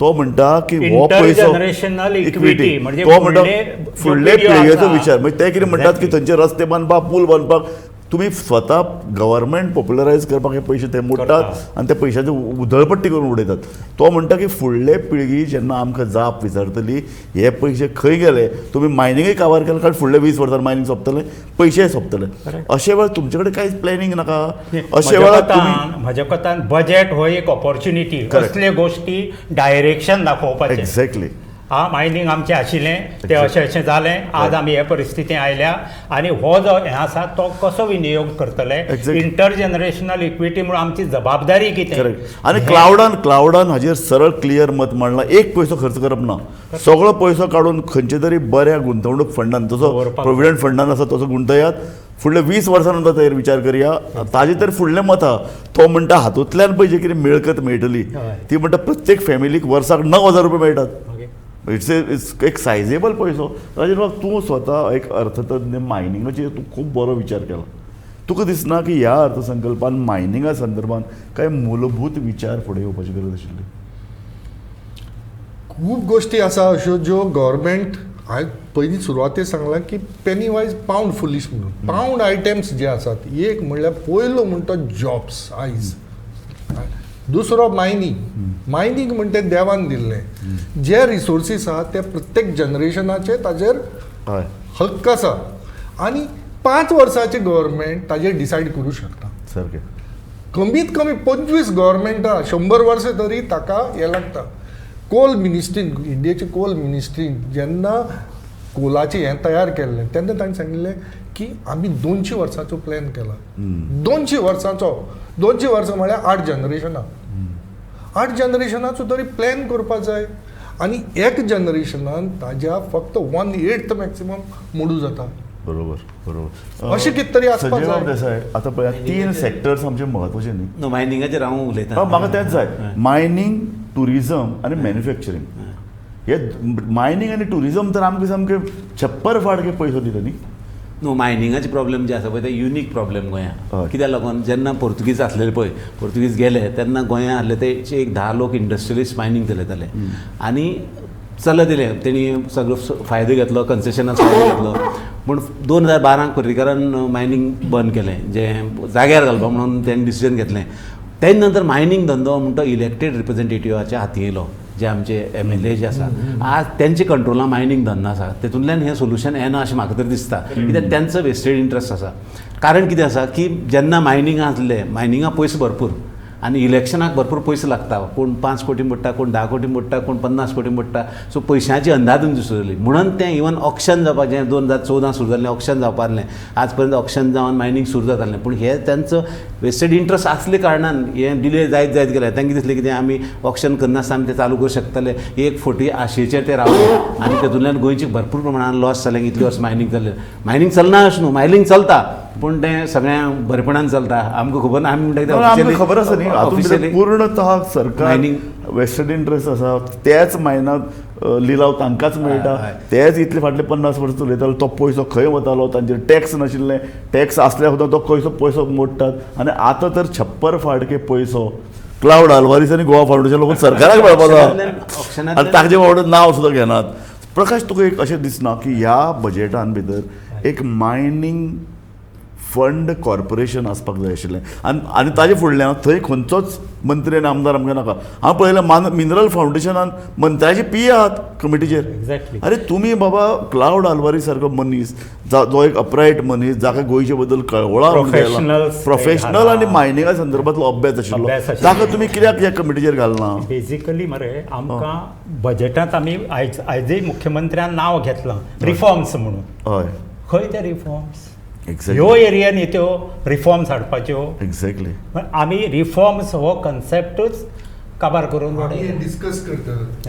तो म्हणटा की हो पयसो इंटरजनरेशनल इक्विटी म्हणजे तो म्हणटा फुडले फुडले ज्यो पिळग्यो पिळगेचो आसा. विचार. म्हणजे ते कितें म्हणटात की Exactly. थंयचे रस्ते बांदपाक, पूल बांदपाक तुमी स्वता गव्हर्मेंट पॉप्युलरायज करपाक हे पयशे ते मोडटात आनी त्या पयशाची उधळपट्टी करून उडयतात. तो म्हणटा की फुडले पिळगी जेन्ना आमकां जाप विचारतली हे पयशे खंय गेले, तुमी मायनिंगय काबार केलें कारण फुडले 20 वर्सां मायनींग सोंपतलें, पयशेय सोंपतले. अशे वेळार तुमचे कडेन कांयच प्लॅनिंग नाका. अशे वेळार तुमी म्हज्या कोतान बजेट हो एक ऑपॉर्च्युनिटी, Correct. असले गोश्टी डायरेक्शन दाखोवपाचें. एक्झॅक्टली. हा मायनींग आमचें आशिल्लें तें अशें अशें जालें, आज आमी हे परिस्थितींत आयल्या आनी हो जो हें आसा तो कसो विनियोग करतले, Exactly. Inter generational equity म्हणून आमची जबाबदारी कितें. करेक्ट. आनी क्लावडान हाजेर सरळ क्लियर मत मांडलां, एक पयसो खर्च करप ना, सगळो पयसो काडून खंयचे तरी बऱ्या गुंतवणूक फंडान, जसो दवरपाक. प्रोविडंट फंडान आसा तसो गुंतयात, फुडले 20 वर्सां नंतर ताजेर विचार करया. ताजें तर फुडलें मत आहा. तो म्हणटा हातूंतल्यान पळय जे कितें मिळकत मेळटली हय. ती म्हणटा प्रत्येक फॅमिलीक वर्साक 9,000 रुपया मेळटात. ओके. It's it's एक सायजेबल पयसो. ताजेर बाब तूं स्वता एक अर्थतज्ञ, मायनिंगाचेर तूं खूब बरो विचार केला, तुका दिसना की ह्या अर्थसंकल्पान मायनिंगा संदर्भान कांय मूलभूत विचार फुडें येवपाची गरज आशिल्ली? खूब गोश्टी आसा अश्यो ज्यो गव्हर्मेंट, हांवें पयलीं सुरवातेक सांगलां की पेनी वायज पावंड फुलीश म्हणून पावंड आयटम्स जे आसात, एक म्हणल्यार पयलो म्हणटा जॉब्स आयज, दुसरो मायनींग. मायनींग म्हणटा देवान दिल्लें, जे रिसोर्सीस आहा ते प्रत्येक जनरेशनाचे ताजेर हय हक्क आसा आनी 5 वर्सांचे गव्हर्मेंट ताजेर डिसायड करूं शकता. सारकें. कमीत कमी 25 गव्हर्मेंटां 100 वर्सां तरी ताका हें लागता. कोल मिनिस्ट्रीन, इंडियेची कोल मिनिस्ट्रीन जेन्ना कोलाचें हें तयार केल्लें तेन्ना तांणी सांगिल्लें की आमी 200 वर्सांचो प्लॅन केला. 200 वर्सांचो, 200 वर्सां म्हळ्यार 8 जनरेशनां, 8 जनरेशनाचो तरी प्लॅन करपाक जाय आनी एक जनरेशनान ताज्या फक्त 1/8 मॅक्सिमम मोडू जाता. बरोबर बरोबर. अशें कितें तरी आसपाक संजय जाय. बाब देसाय, आतां पळय 3 सेक्टर्स आमचे म्हत्वाचे न्ही. न्हू मायनिंगाचेर हांव उलयतां. म्हाका तेंच जाय, मायनींग, ट्युरिजम आनी मॅन्युफॅक्चरींग. हे मायनींग आनी ट्युरिजम तर आमकां सामकें छप्पर फाडके पयसो दिता न्ही. न्हू मायनिंगाचे प्रॉब्लेम जे आसा पळय ते युनीक प्रॉब्लेम गोंयांत. कित्याक लागून जेन्ना पोर्तुगीज आसलेले पळय, पोर्तुगीज गेले तेन्ना गोंयांत आसले ते एक 10 लोक इंडस्ट्रियलिस्ट मायनींग चलयताले आनी चलत येयले, तेणी सगळो फायदो घेतलो, कन्सेशनाचो फायदो घेतलो. पूण 2012 पर्रीकारान मायनींग बंद केलें, जें जाग्यार घालपा म्हणून तेणी डिसिजन घेतलें. तेज नंतर मायनींग धंदो म्हणटा इलेक्टेड रिप्रेझेंटेटिवाच्या हाती येयलो, जे आमचे MLA जे आसा आज तेंचे कंट्रोलान मायनींग धंदो आसा, तेतूंतल्यान हें सोल्युशन येना अशें म्हाका तरी दिसता. कित्याक तेंचो वेस्टेड इंट्रस्ट आसा. कारण कितें आसा की जेन्ना मायनिंगा आसले, मायनिंगा पयशे भरपूर आनी इलेक्शनाक भरपूर पयशे लागता, कोण 5 कोटी मोडटा, कोण 10 कोटी मोडटा, कोण 50 कोटी मोडटा. सो पयशांची अंदाधून सुरू जाली म्हणून तें इवन ऑक्शन जावपाचें 2014 सुरू जालें, ऑक्शन जावपा आहलें, आज पर्यंत ऑक्शन जावन मायनींग सुरू जातालें. पूण हे तेंचो वेस्टेड इंट्रस्ट आसले कारणान हे डिले जायत जायत गेले. तांकां दिसलें कितें आमी ऑक्शन करनासतना आमी तें चालू करूं शकतले, एक फोटी आशेचेर ते रावले आनी तेतूंतल्यान गोंयची भरपूर प्रमाणान लॉस जालें. इतले वर्स मायनींग चल्लें, मायनींग चलना अशें न्हू, मायनींग चलता पूण तें सगळें बरेपणान चलता. आमकां खबर ना, आमी म्हणटा आमकां खबर आसा न्ही, हातूंत पूर्णतः सरकार वेस्टेड इंट्रस्ट आसा, त्याच मायनाक लिलाव तांकांच मेळटा, तेच इतले फाटले 50 वर्सां चलयताले, तो पयसो खंय वतालो, तांचेर टॅक्स नाशिल्लें, टॅक्स आसल्यार सुद्दां तो खंयसो पयसो मोडटात. आनी आतां तर छप्पर फाडके पयसो क्लावड आल्वारीस आनी गोवा फावंडेशन लोक सरकाराक मेळपाचो आनी ताजे वांगडा नांव सुद्दां घेनात. प्रकाश, तुका एक अशें दिसना की ह्या बजेटान भितर एक मायनींग फंड कॉर्पोरेशन आसपाक जाय आशिल्लें? आनी आनी ताजे फुडल्यान थंय खंयचोच मंत्री आनी आमदार आमकां नाका. हांव पळयलें मिनरल फावंडेशनान मंत्र्याचे पी आहात कमिटीचेर. एक्झॅक्टली. अरे तुमी बाबा क्लावड आल्वारी सारको मनीस, जो एक अपरायट मनीस, जाका गोंयचे बद्दल कळवळा प्रोफेशनल आनी मायनिंगा संदर्भातलो अभ्यास आशिल्लो, ताका तुमी कित्याक ह्या कमिटीचेर घालना? बेजिकली मरे आमकां बजेटांत आमी आयजय मुख्यमंत्र्यान नांव घेतलां रिफॉर्म्स म्हणून. हय, खंय ते रिफॉर्म्स? ह्यो एरियांनी त्यो रिफॉर्म्स हाडपाच्यो. एक्झॅक्टली. आमी रिफॉर्म्स हो कन्सेप्टूच काबार करून आमी डिस्कस करतात,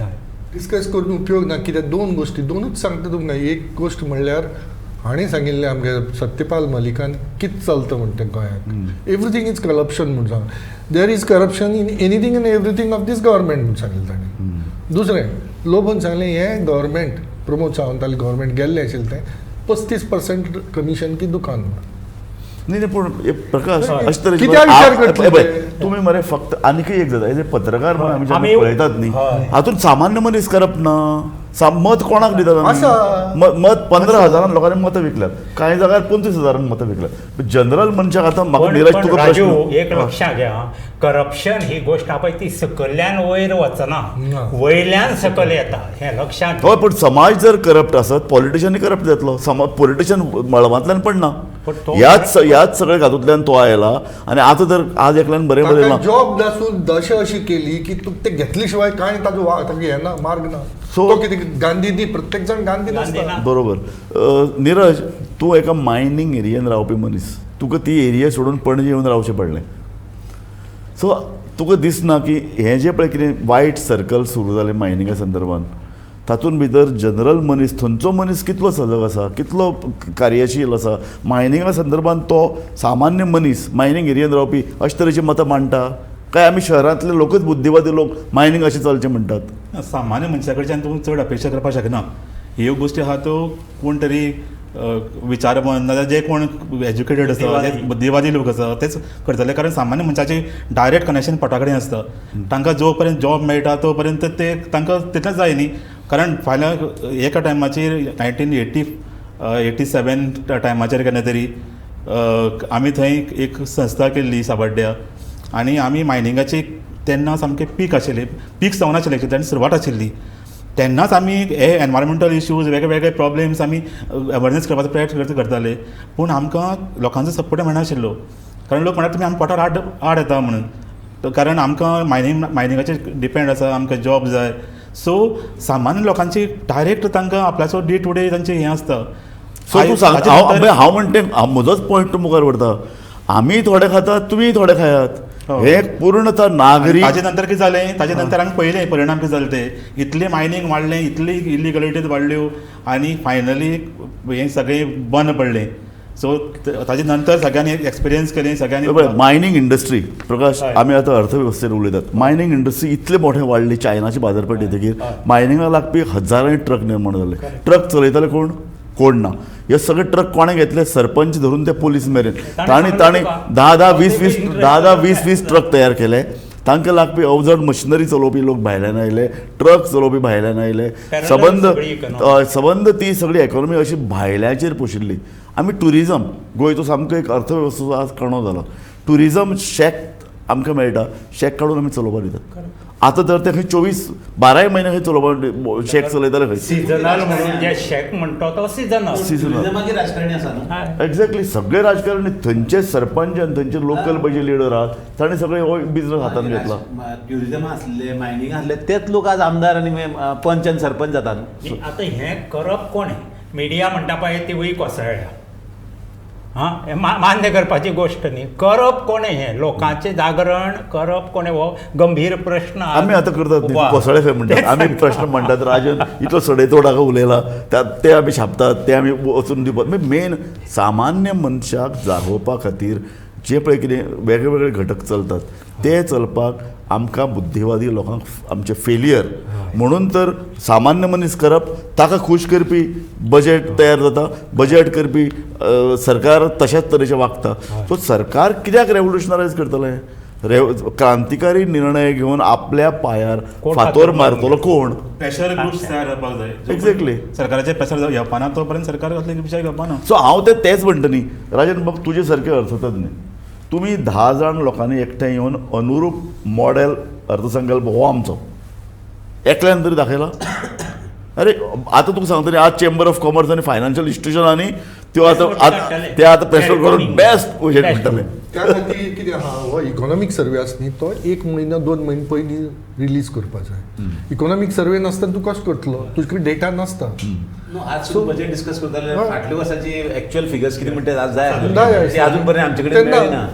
डिस्कस करून उपयोग ना. कित्याक दोन गोश्टी, दोनूच सांगता तुमकां. एक गोश्ट म्हणल्यार हांणी सांगिल्लें आमगे सत्यपाल मलिकान कितें चलता म्हण तें गोंयांत, एवरीथींग is corruption म्हूण सांग. There is corruption in anything and everything of this government म्हूण सांगिल्लें ताणें. दुसरें लोबोन सांगलें हें गव्हर्मेंट प्रमोद सावंतालें गव्हर्मेंट गेल्लें आशिल्लें तें 35% कमिशन की दुकान म्हूण. न्ही पूण प्रकाश अशे तरेचे कित्याक विचार करतले तुमी मरे फक्त आनीकय एक जाता एज ए पत्रकार म्हणून आमी पळयतात न्ही, हातूंत सामान्य मनीस करप ना. मत कोणाक दितात? मत 15,000 लोकांनी मतां विकल्यात, कांय जाग्यार 25,000 मतां विकल्यात. जनरल मनशाक आतां म्हाका निरज तुका राजू एक लक्षांत घे, करप्शन ही गोश्ट पळय ती सकयल्यान वयर वचना, वयल्यान सकयल येता, हें लक्षांत. हय, पूण समाज जर करप्ट आसत पॉलिटिशनय करप्ट जातलो. पॉलिटिशन मळबांतल्यान पडना, ह्याच सगळ्या हातूंतल्यान तो आयला. आनी आतां तर आज एकल्यान बरें बरें जॉब नासून दशा अशी केली की तूं ते घेतले शिवाय कांय ताजो ताजो हें ना, मार्ग ना. सो तो कितें गांधी प्रत्येक जाण गांधी नासता. बरोबर. निरज, तूं एका मायनींग एरियेन रावपी मनीस, तुका ती एरिया सोडून पणजे येवन रावचें पडलें. सो तुका दिसना की हें जें पळय कितें वायट सर्कल सुरू जालें मायनिंगा संदर्भान, तातूंत भितर जनरल मनीस, थंयचो मनीस कितलो सजग आसा, कितलो कार्यशील आसा मायनिंगा संदर्भान? तो सामान्य मनीस मायनींग एरियेन रावपी अशे तरेची मतां मांडटा काय आमी शहरांतले लोकच बुद्धिवादी लोक मायनींग अशें चलचें म्हणटात? सामान्य मनशा कडच्यान तूं चड अपेक्षा करपाक शकना. ह्यो गोश्टी आहा त्यो कोण तरी विचारवंत नाजाल्यार जे कोण एज्युकेटेड आसा, जे बुद्धिवादी लोक आसा तेच करतले. कारण सामान्य मनशाचे डायरेक्ट कनेक्शन पोटा कडेन आसता. तांकां जो पर्यंत जॉब मेळटा तो पर्यंत ते तांकां तितलेंच जाय न्ही. कारण फाल्यां एका टायमाचेर 1987 टायमाचेर केन्ना तरी आमी थंय एक संस्था केल्ली साबड्ड्या, आनी आमी मायनिंगाची तेन्ना सामकें पीक आशिल्लें, पीक जावनाशिल्लें, तेन्ना सुरवात आशिल्ली. तेन्नाच आमी हे एनवायरमेंटल इश्यूज वेगळे वेगळे प्रॉब्लेम्स आमी अवेरनेस करपाचो प्रयत्न करताले. पूण आमकां लोकांचो सपोर्ट मेळनाशिल्लो. कारण लोक म्हणटा तुमी आमकां पोटार आड येता म्हणून. कारण आमकां मायनिंगाचेर डिपेंड आसा, आमकां जॉब जाय. सो सामान्य लोकांची डायरेक्ट तांकां आपल्याचो डे टू डे तांचें हें आसता. सो तूं सांग, हांव म्हणटा म्हजोच पॉयंट तूं मुखार व्हरता, आमी थोडे खातात तुमी थोडे खायात, हे पूर्णतः नागरीक. ताजे नंतर कितें जालें, ताजे नंतर आमी पळयलें परिणाम कितें जाले ते, इतलें मायनींग वाडलें, इतली इलिगलिटीज वाडल्यो आनी फायनली हें सगळें बंद पडलें. सो ताजे नंतर सगळ्यांनी एक्सपिरियन्स केलें सगळ्यांनी. मायनींग इंडस्ट्री प्रकाश, आमी आतां अर्थवेवस्थेर उलयतात. मायनींग इंडस्ट्री इतले मोठे वाडली, चायनाची बाजारपेठ येतकीर मायनिंगाक लागपी हजारांनी ट्रक निर्माण जाले. ट्रक चलयताले कोण? कोण ना. हे सगळे ट्रक कोणें घेतले? सरपंच धरून ते पोलीस मेरेन तांणी तांणी 10-10, 20-20, 10-10, 20-20 ट्रक तयार केले. तांकां लागपी अवजड मशिनरी चलोवपी लोक भायल्यान आयले, ट्रक चलोवपी भायल्यान आयले. सबंद ती सगळी इकॉनॉमी अशी भायल्याचेर पोशिल्ली. आमी ट्युरिजम गोंयचो सामको एक अर्थवेवस्थेचो आज कणो जाला. ट्युरिजम शॅक आमकां मेळटा, शॅक काडून आमी चलोवपाक दितात. आतां तर ते खंय 24-12 म्हयने खंय चलोवपाक शॅक चलयताले खंय. सिजनल म्हणून जे शॅक म्हणटा तो सिजनल. सिजनल मागीर राजकारणी आसा न्हू. एक्झॅक्टली, सगळे राजकारणी, थंयचे सरपंच आनी थंयचे लोकल पळय लिडर आहात तांणी सगळे हो बिजनस हातान घेतला. ट्युरिजम आसले, मायनिंग आसले, तेच लोक आज आमदार आनी पंच आनी सरपंच जातात. आतां हें करप कोणें? मिडिया म्हणटा पळय तिवूय कोसळ्ळ्या. हां, हें मान्य करपाची गोश्ट न्ही. करप कोणें हें? लोकांचें जागरण करप कोणें हो गंभीर प्रश्न आमी आतां करतात न्ही. कोसळे खंय म्हणटात आमी प्रश्न म्हणटात, राजन इतलो सडेतोड हाका उलयला, ते आमी छापतात, ते आमी वचून दिवपाक. मेन सामान्य मनशाक जागोवपा खातीर जे पळय कितें वेगळे वेगळे घटक चलतात ते चलपाक आमकां बुद्धिवादी लोकांक आमचें फेलियर म्हणून तर सामान्य मनीस करप, ताका खूश करपी बजेट तयार जाता, बजेट करपी सरकार तशाच तरेचें वागता. सो सरकार कित्याक रेवोल्युशनरायज करतलें? क्रांतिकारी निर्णय घेवन आपल्या पांयार फातोर मारतलो कोण? प्रेशर ग्रुप्स तयार जावपाक जाय. एक्झॅक्टली, सरकाराचे प्रेशर घेवपाना तो पर्यंत सरकार असले विशय घेवपाना. सो हांव ते तेंच म्हणटा न्ही राजन बाब, तुजे सारके अर्थतज्ञ तुमी 10 जाण लोकांनी एकठांय येवन अनुरूप मॉडेल अर्थसंकल्प हो आमचो एकल्यान तरी दाखयला? अरे आतां तुका सांगता न्ही, आज चेंबर ऑफ कॉमर्स आनी फायनान्शियल इन्स्टिट्युशनांनी त्यो आतां ते आतां प्रेशर करून बेस्ट बजेट म्हणटले. त्या खातीर कितें आहा, हो इकॉनॉमीक सर्वे आसा न्ही तो 1 म्हयनो 2 म्हयने पयलीं रिलीज करपा जाय. इकॉनॉमीक सर्वे नासतना तूं कसो करतलो? तुजे कडेन डेटा नासता. आज सुद्दां बजेट डिस्कस करताले, फाटल्या वर्साची एक्च्युअल फिगर्स कितें म्हणटा आज जाय, ती अजून पर्यंत आमचे कडेन मेळ्ळी ना.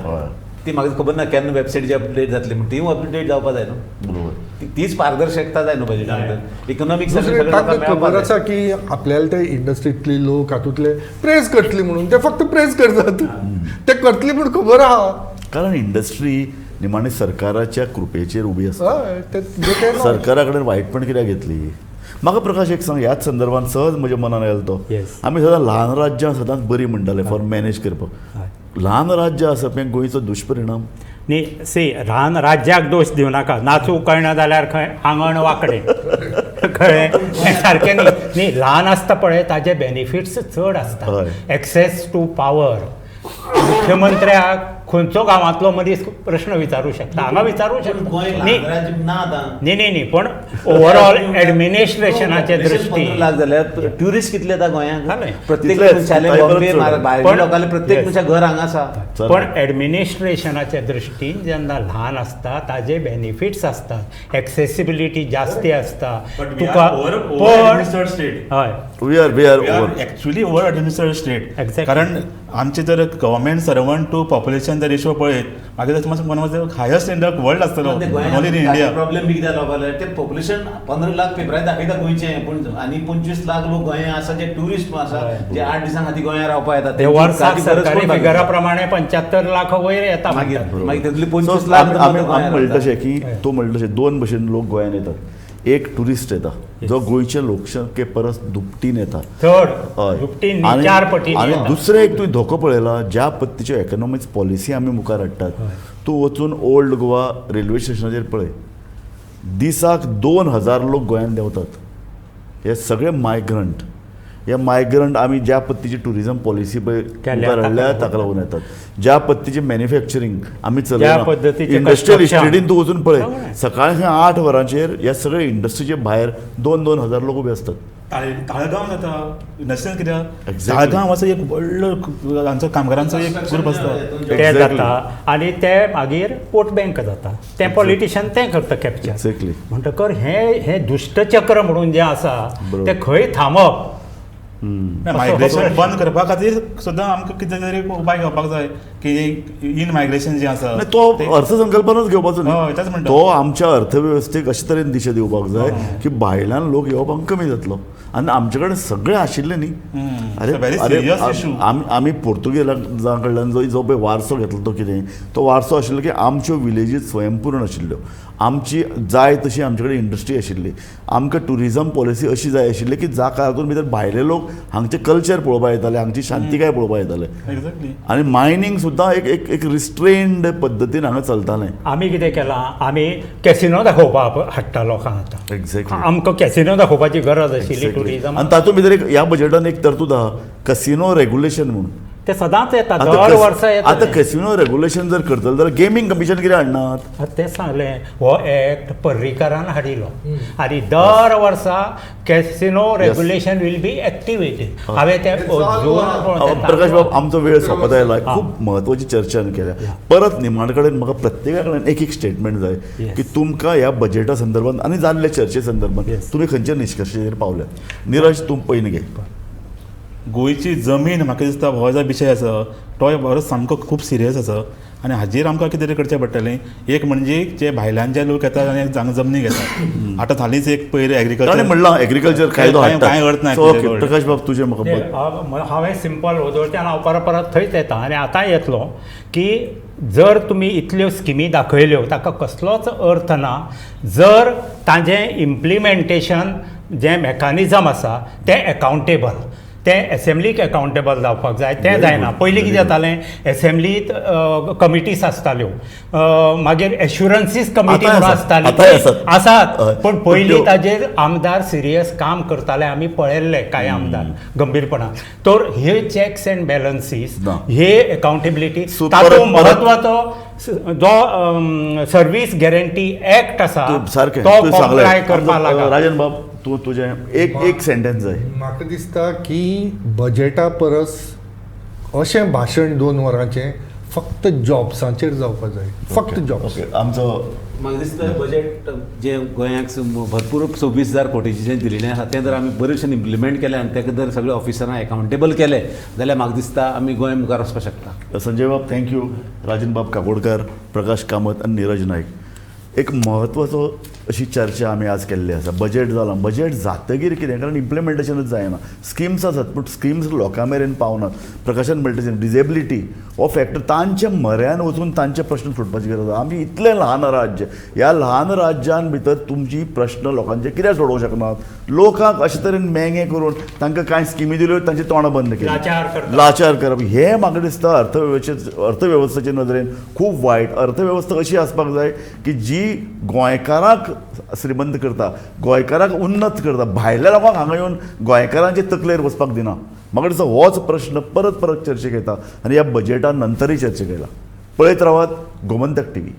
ती म्हाका खबर ना केन्ना वेबसायटीची अपडेट जातली, म्हण ती अपडेट जावपा जाय न्हू. बरोबर, तीच पारदर्शकता जाय न्हू बजेटान. इकॉनॉमिक्स खबर आसा की आपल्याला ते इंडस्ट्रींतली लोक हातूंतले प्रेस करतली म्हणून ते फक्त प्रेस करतात, ते करतली म्हूण खबर आहा. कारण इंडस्ट्री निमाणे सरकाराच्या कृपेचेर उबी आसता. सरकारा कडेन वायटपण कित्याक घेतली? म्हाका प्रकाश एक सांग, ह्याच संदर्भात सहज म्हज्या मनान आयलो तो, आमी सदां ल्हान राज्यां सदांच बरी म्हणटाले फॉर मॅनेज करपाक. ल्हान राज्य आसप हें गोंयचो दुश्परिणाम न्ही. सी, ल्हान राज्याक दोश दिवं नाका, नाचूंक कळना जाल्यार खंय आंगण वांकडें, कळ्ळें सारकें न्ही. न्ही, ल्हान आसता पळय ताजे बेनिफिट्स चड आसता, एक्सेस टू पावर. मुख्यमंत्र्याक खंयचो गांवांतलो मनीस प्रश्न विचारूं शकता, हांगा विचारूं शकता. न्ही न्ही न्ही, पण ओवरऑल एडमिनिस्ट्रेशनाचे दृश्टीन लाख जाल्यार ट्युरिस्ट कितले येता गोंयांत? प्रत्येक लोकांले प्रत्येक मनशा घर हांगा आसा. पण एडमिनिस्ट्रेशनाचे दृश्टीन जेन्ना ल्हान आसता ताजे बेनिफिट्स आसतात, एक्सेसिबिलिटी जास्ती आसता तुका. पण हय, we are actually over administered state. कारण आमचे जर गव्हर्मेंट सर्वंट टू पॉप्युलेशन जर रेशो पळयत मागीर हायस्ट इन the world आसतलो, ओनली इन इंडिया. प्रॉब्लेम बी कितें जालो ते पॉप्युलेशन 15 लाख पेपरार दाखयता गोंयचें, पूण आनी 25 लाख लोक गोंया आसा जे ट्युरिस्ट आसा, जे 8 दिसां खातीर गोंया रावपाक येता. ते वर्साक सरकारी फिगरा प्रमाणे 75 लाख वयर येता. मागीर तितले 25 लाख. आमी म्हणटा तशें की तूं म्हणटा तशें दोन भशेन लोक गोंयान येतात. एक ट्युरिस्ट येता जो गोंयचे लोकसंख्ये परस दुपटीन येता, चड दुपटीन, 4 पटीन. आनी दुसरें एक तुवें धोको पळयला, ज्या पद्दतीच्यो इकॉनॉमिक्स पॉलिसी आमी मुखार हाडटात, तूं वचून ओल्ड गोवा रेल्वे स्टेशनाचेर पळय, दिसाक 2000 लोक गोंयांत देंवतात. हे सगळे मायग्रंट. हे मायग्रंट आमी ज्या पद्दतीची ट्युरिजम पॉलिसी पळय मुखार हाडल्या ताका लागून येतात. ज्या पद्दतीचे मॅन्युफॅक्चरींग आमी चलयना, इंडस्ट्रियल इस्टेटीन तूं वचून पळय, सकाळी 8 वरांचेर ह्या सगळे इंडस्ट्रीचे भायर 2-2 हजार लोक उबे आसतात. ताळगांव जाता इंडस्ट्रियल कित्याक ताळगांव असो एक व्हडलो हांचो कामगारांचो एक ग्रूप आसता, ते जाता आनी ते मागीर वोट बँक जाता, ते पॉलिटिशन तें करता कॅप्चर. एक्झॅक्टली. म्हणटकर हें हें दुश्टचक्र म्हणून जें आसा तें खंय थांबप? मायग्रेशन बंद करपा खातीर सुद्दां आमकां कितें तरी उपाय घेवपाक जाय की इन मायग्रेशन जें आसा तो अर्थसंकल्पानूच घेवपाचो न्ही, तो आमच्या अर्थवेवस्थेक अशे तरेन दिशा दिवपाक जाय की भायल्यान लोक येवप आमकां कमी जातलो. आनी आमचे कडेन सगळें आशिल्लें न्ही. अरे अरे, आमी पुर्तुगेजां कडल्यान जो पळय वारसो घेतलो तो कितें, तो वारसो आशिल्लो की आमच्यो विलेजीस स्वयंपूर्ण आशिल्ल्यो, आमची जाय तशी आमचे कडेन इंडस्ट्री आशिल्ली, आमकां ट्युरिजम पॉलिसी अशी जाय आशिल्ली की जाका लागून भितर भायले लोक हांगचें कल्चर पळोवपाक येताले, हांगची शांतिकाय पळोवपाक येताले. आनी मायनींग सुद्दां एक एक एक रिस्ट्रेन्ड पद्दतीन हांगा चलतालें. आमी कितें केलां, आमी कॅसिनो दाखोवपाक हाडटा लोकांक आतां. एक्झॅक्टली. आमकां कॅसिनो दाखोवपाची गरज आशिल्ली टुरिजम. आनी तातूंत भितर एक ह्या बजेटान एक तरतूद आहा, कसिनो रेगुलेशन म्हणून. ते सदांच येता, दर वर्सा येता. आतां कसिनो रेगुलेशन जर करतले जाल्यार गेमींग कमिशन कितें हाडनात? तें सांगलें, हो एक्ट पर्रीकारान हाडिल्लो आनी दर वर्सा casino regulation will be activated. हांवें तें प्रकाश बाब, आमचो वेळ सोंपत आयला, खूब म्हत्वाची चर्चा आमी केल्या. परत निमाण कडेन म्हाका प्रत्येका कडेन एक एक स्टेटमेंट जाय की तुमकां ह्या बजेटा संदर्भात आनी जाल्ल्या चर्चे संदर्भात तुमी खंयच्या निश्कर्शेचेर पावल्यात? निरज, तूं पयलीं घे. गोंयची जमीन म्हाका दिसता हो जो विशय आसा तो बरो सामको खूब सिरियस आसा आनी हाजेर आमकां कितें तरी करचें पडटलें. एक म्हणजे जे भायल्यान जे लोक येतात आनी हांगा जमनी घेतात, आतां हालींच एक पयर एग्रीकल्चर म्हणलां, एग्रीकल्चर कायदो कांय अर्थ ना. प्रकाश बाब, तुजें म्हाका. हांवें सिंपल वदोळच्यान हांव परत परत थंयच येता आनी आतां येतलो की जर तुमी इतल्यो स्किमी दाखयल्यो ताका कसलोच अर्थ ना जर ताजें इम्प्लिमेंटेशन जें मेकानिजम आसा तें एकाउंटेबल, तें एसेंब्लीक एकाउंटेबल जावपाक जाय, तें जायना. पयलीं कितें जातालें, एसेंब्लीत कमिटीज आसताल्यो, मागीर एश्युरन्सीस कमिटी म्हणून आसताली, आसात, पूण पयलीं ताजेर आमदार सिरियस काम करताले, आमी पळयल्ले कांय आमदार गंभीरपणान. तर हे चॅक्स एंड बॅलन्सीस, हे एकाउंटेबिलिटी, तातूंत म्हत्वाचो जो सर्वीस गॅरंटी एक्ट आसा तो कॉम्प्लाय करपाक लागला. राजन बाब, तूं तुजें एक एक सेंटेन्स जाय. म्हाका दिसता की बजेटा परस अशें भाशण 2 वरांचें फक्त जॉब्सांचेर जावपाक जाय, फक्त जॉब्स. आमचो म्हाका दिसता बजेट जें गोंयाक भरपूर 26,000 कोटीचें जें दिलेलें आसा तें जर आमी बरे भशेन इम्प्लिमेंट केलें आनी ताका जर सगळे ऑफिसरांक एकाउंटेबल केले जाल्यार म्हाका दिसता आमी गोंय मुखार वचपाक शकता. संजय बाब thank you, Rajan बाब काकोडकर, प्रकाश कामत आनी निरज नायक. एक म्हत्वाचो अशी चर्चा आमी आज केल्ली आसा. बजेट जालां, बजेट जातगीर कितें, कारण इम्प्लिमेंटेशनूच जायना. स्किम्स आसात पूण स्किम्स लोकां मेरेन पावनात. प्रकाशान म्हणटा तशें डिजेबिलिटी हो फॅक्टर तांच्या म्हऱ्यान वचून तांचे प्रश्न सुटपाची गरज आसा. आमी इतलें ल्हान राज्य, ह्या ल्हान राज्यान भितर तुमची प्रश्न लोकांचे कित्याक सोडोवंक शकनात? लोकांक अशे तरेन मेंगे करून तांकां कांय स्किमी दिल्यो, तांची तोंडां बंद केली, लाचार करता. लाचार करप, हें म्हाका दिसता अर्थवेवस्थेचे नदरेन खूब वायट. अर्थवेवस्था अशी आसपाक जाय की जी गोंयकारांक श्रीमंत करता, गोंयकारांक उन्नत करता, भायल्या लोकांक हांगा येवन गोंयकारांचे तकलेर वचपाक दिना. म्हाका दिसता होच प्रश्न परत परत चर्चेक येता आनी ह्या बजेटा नंतरय चर्चेक येयला. पळयत रावात गोमंतक टीव्ही.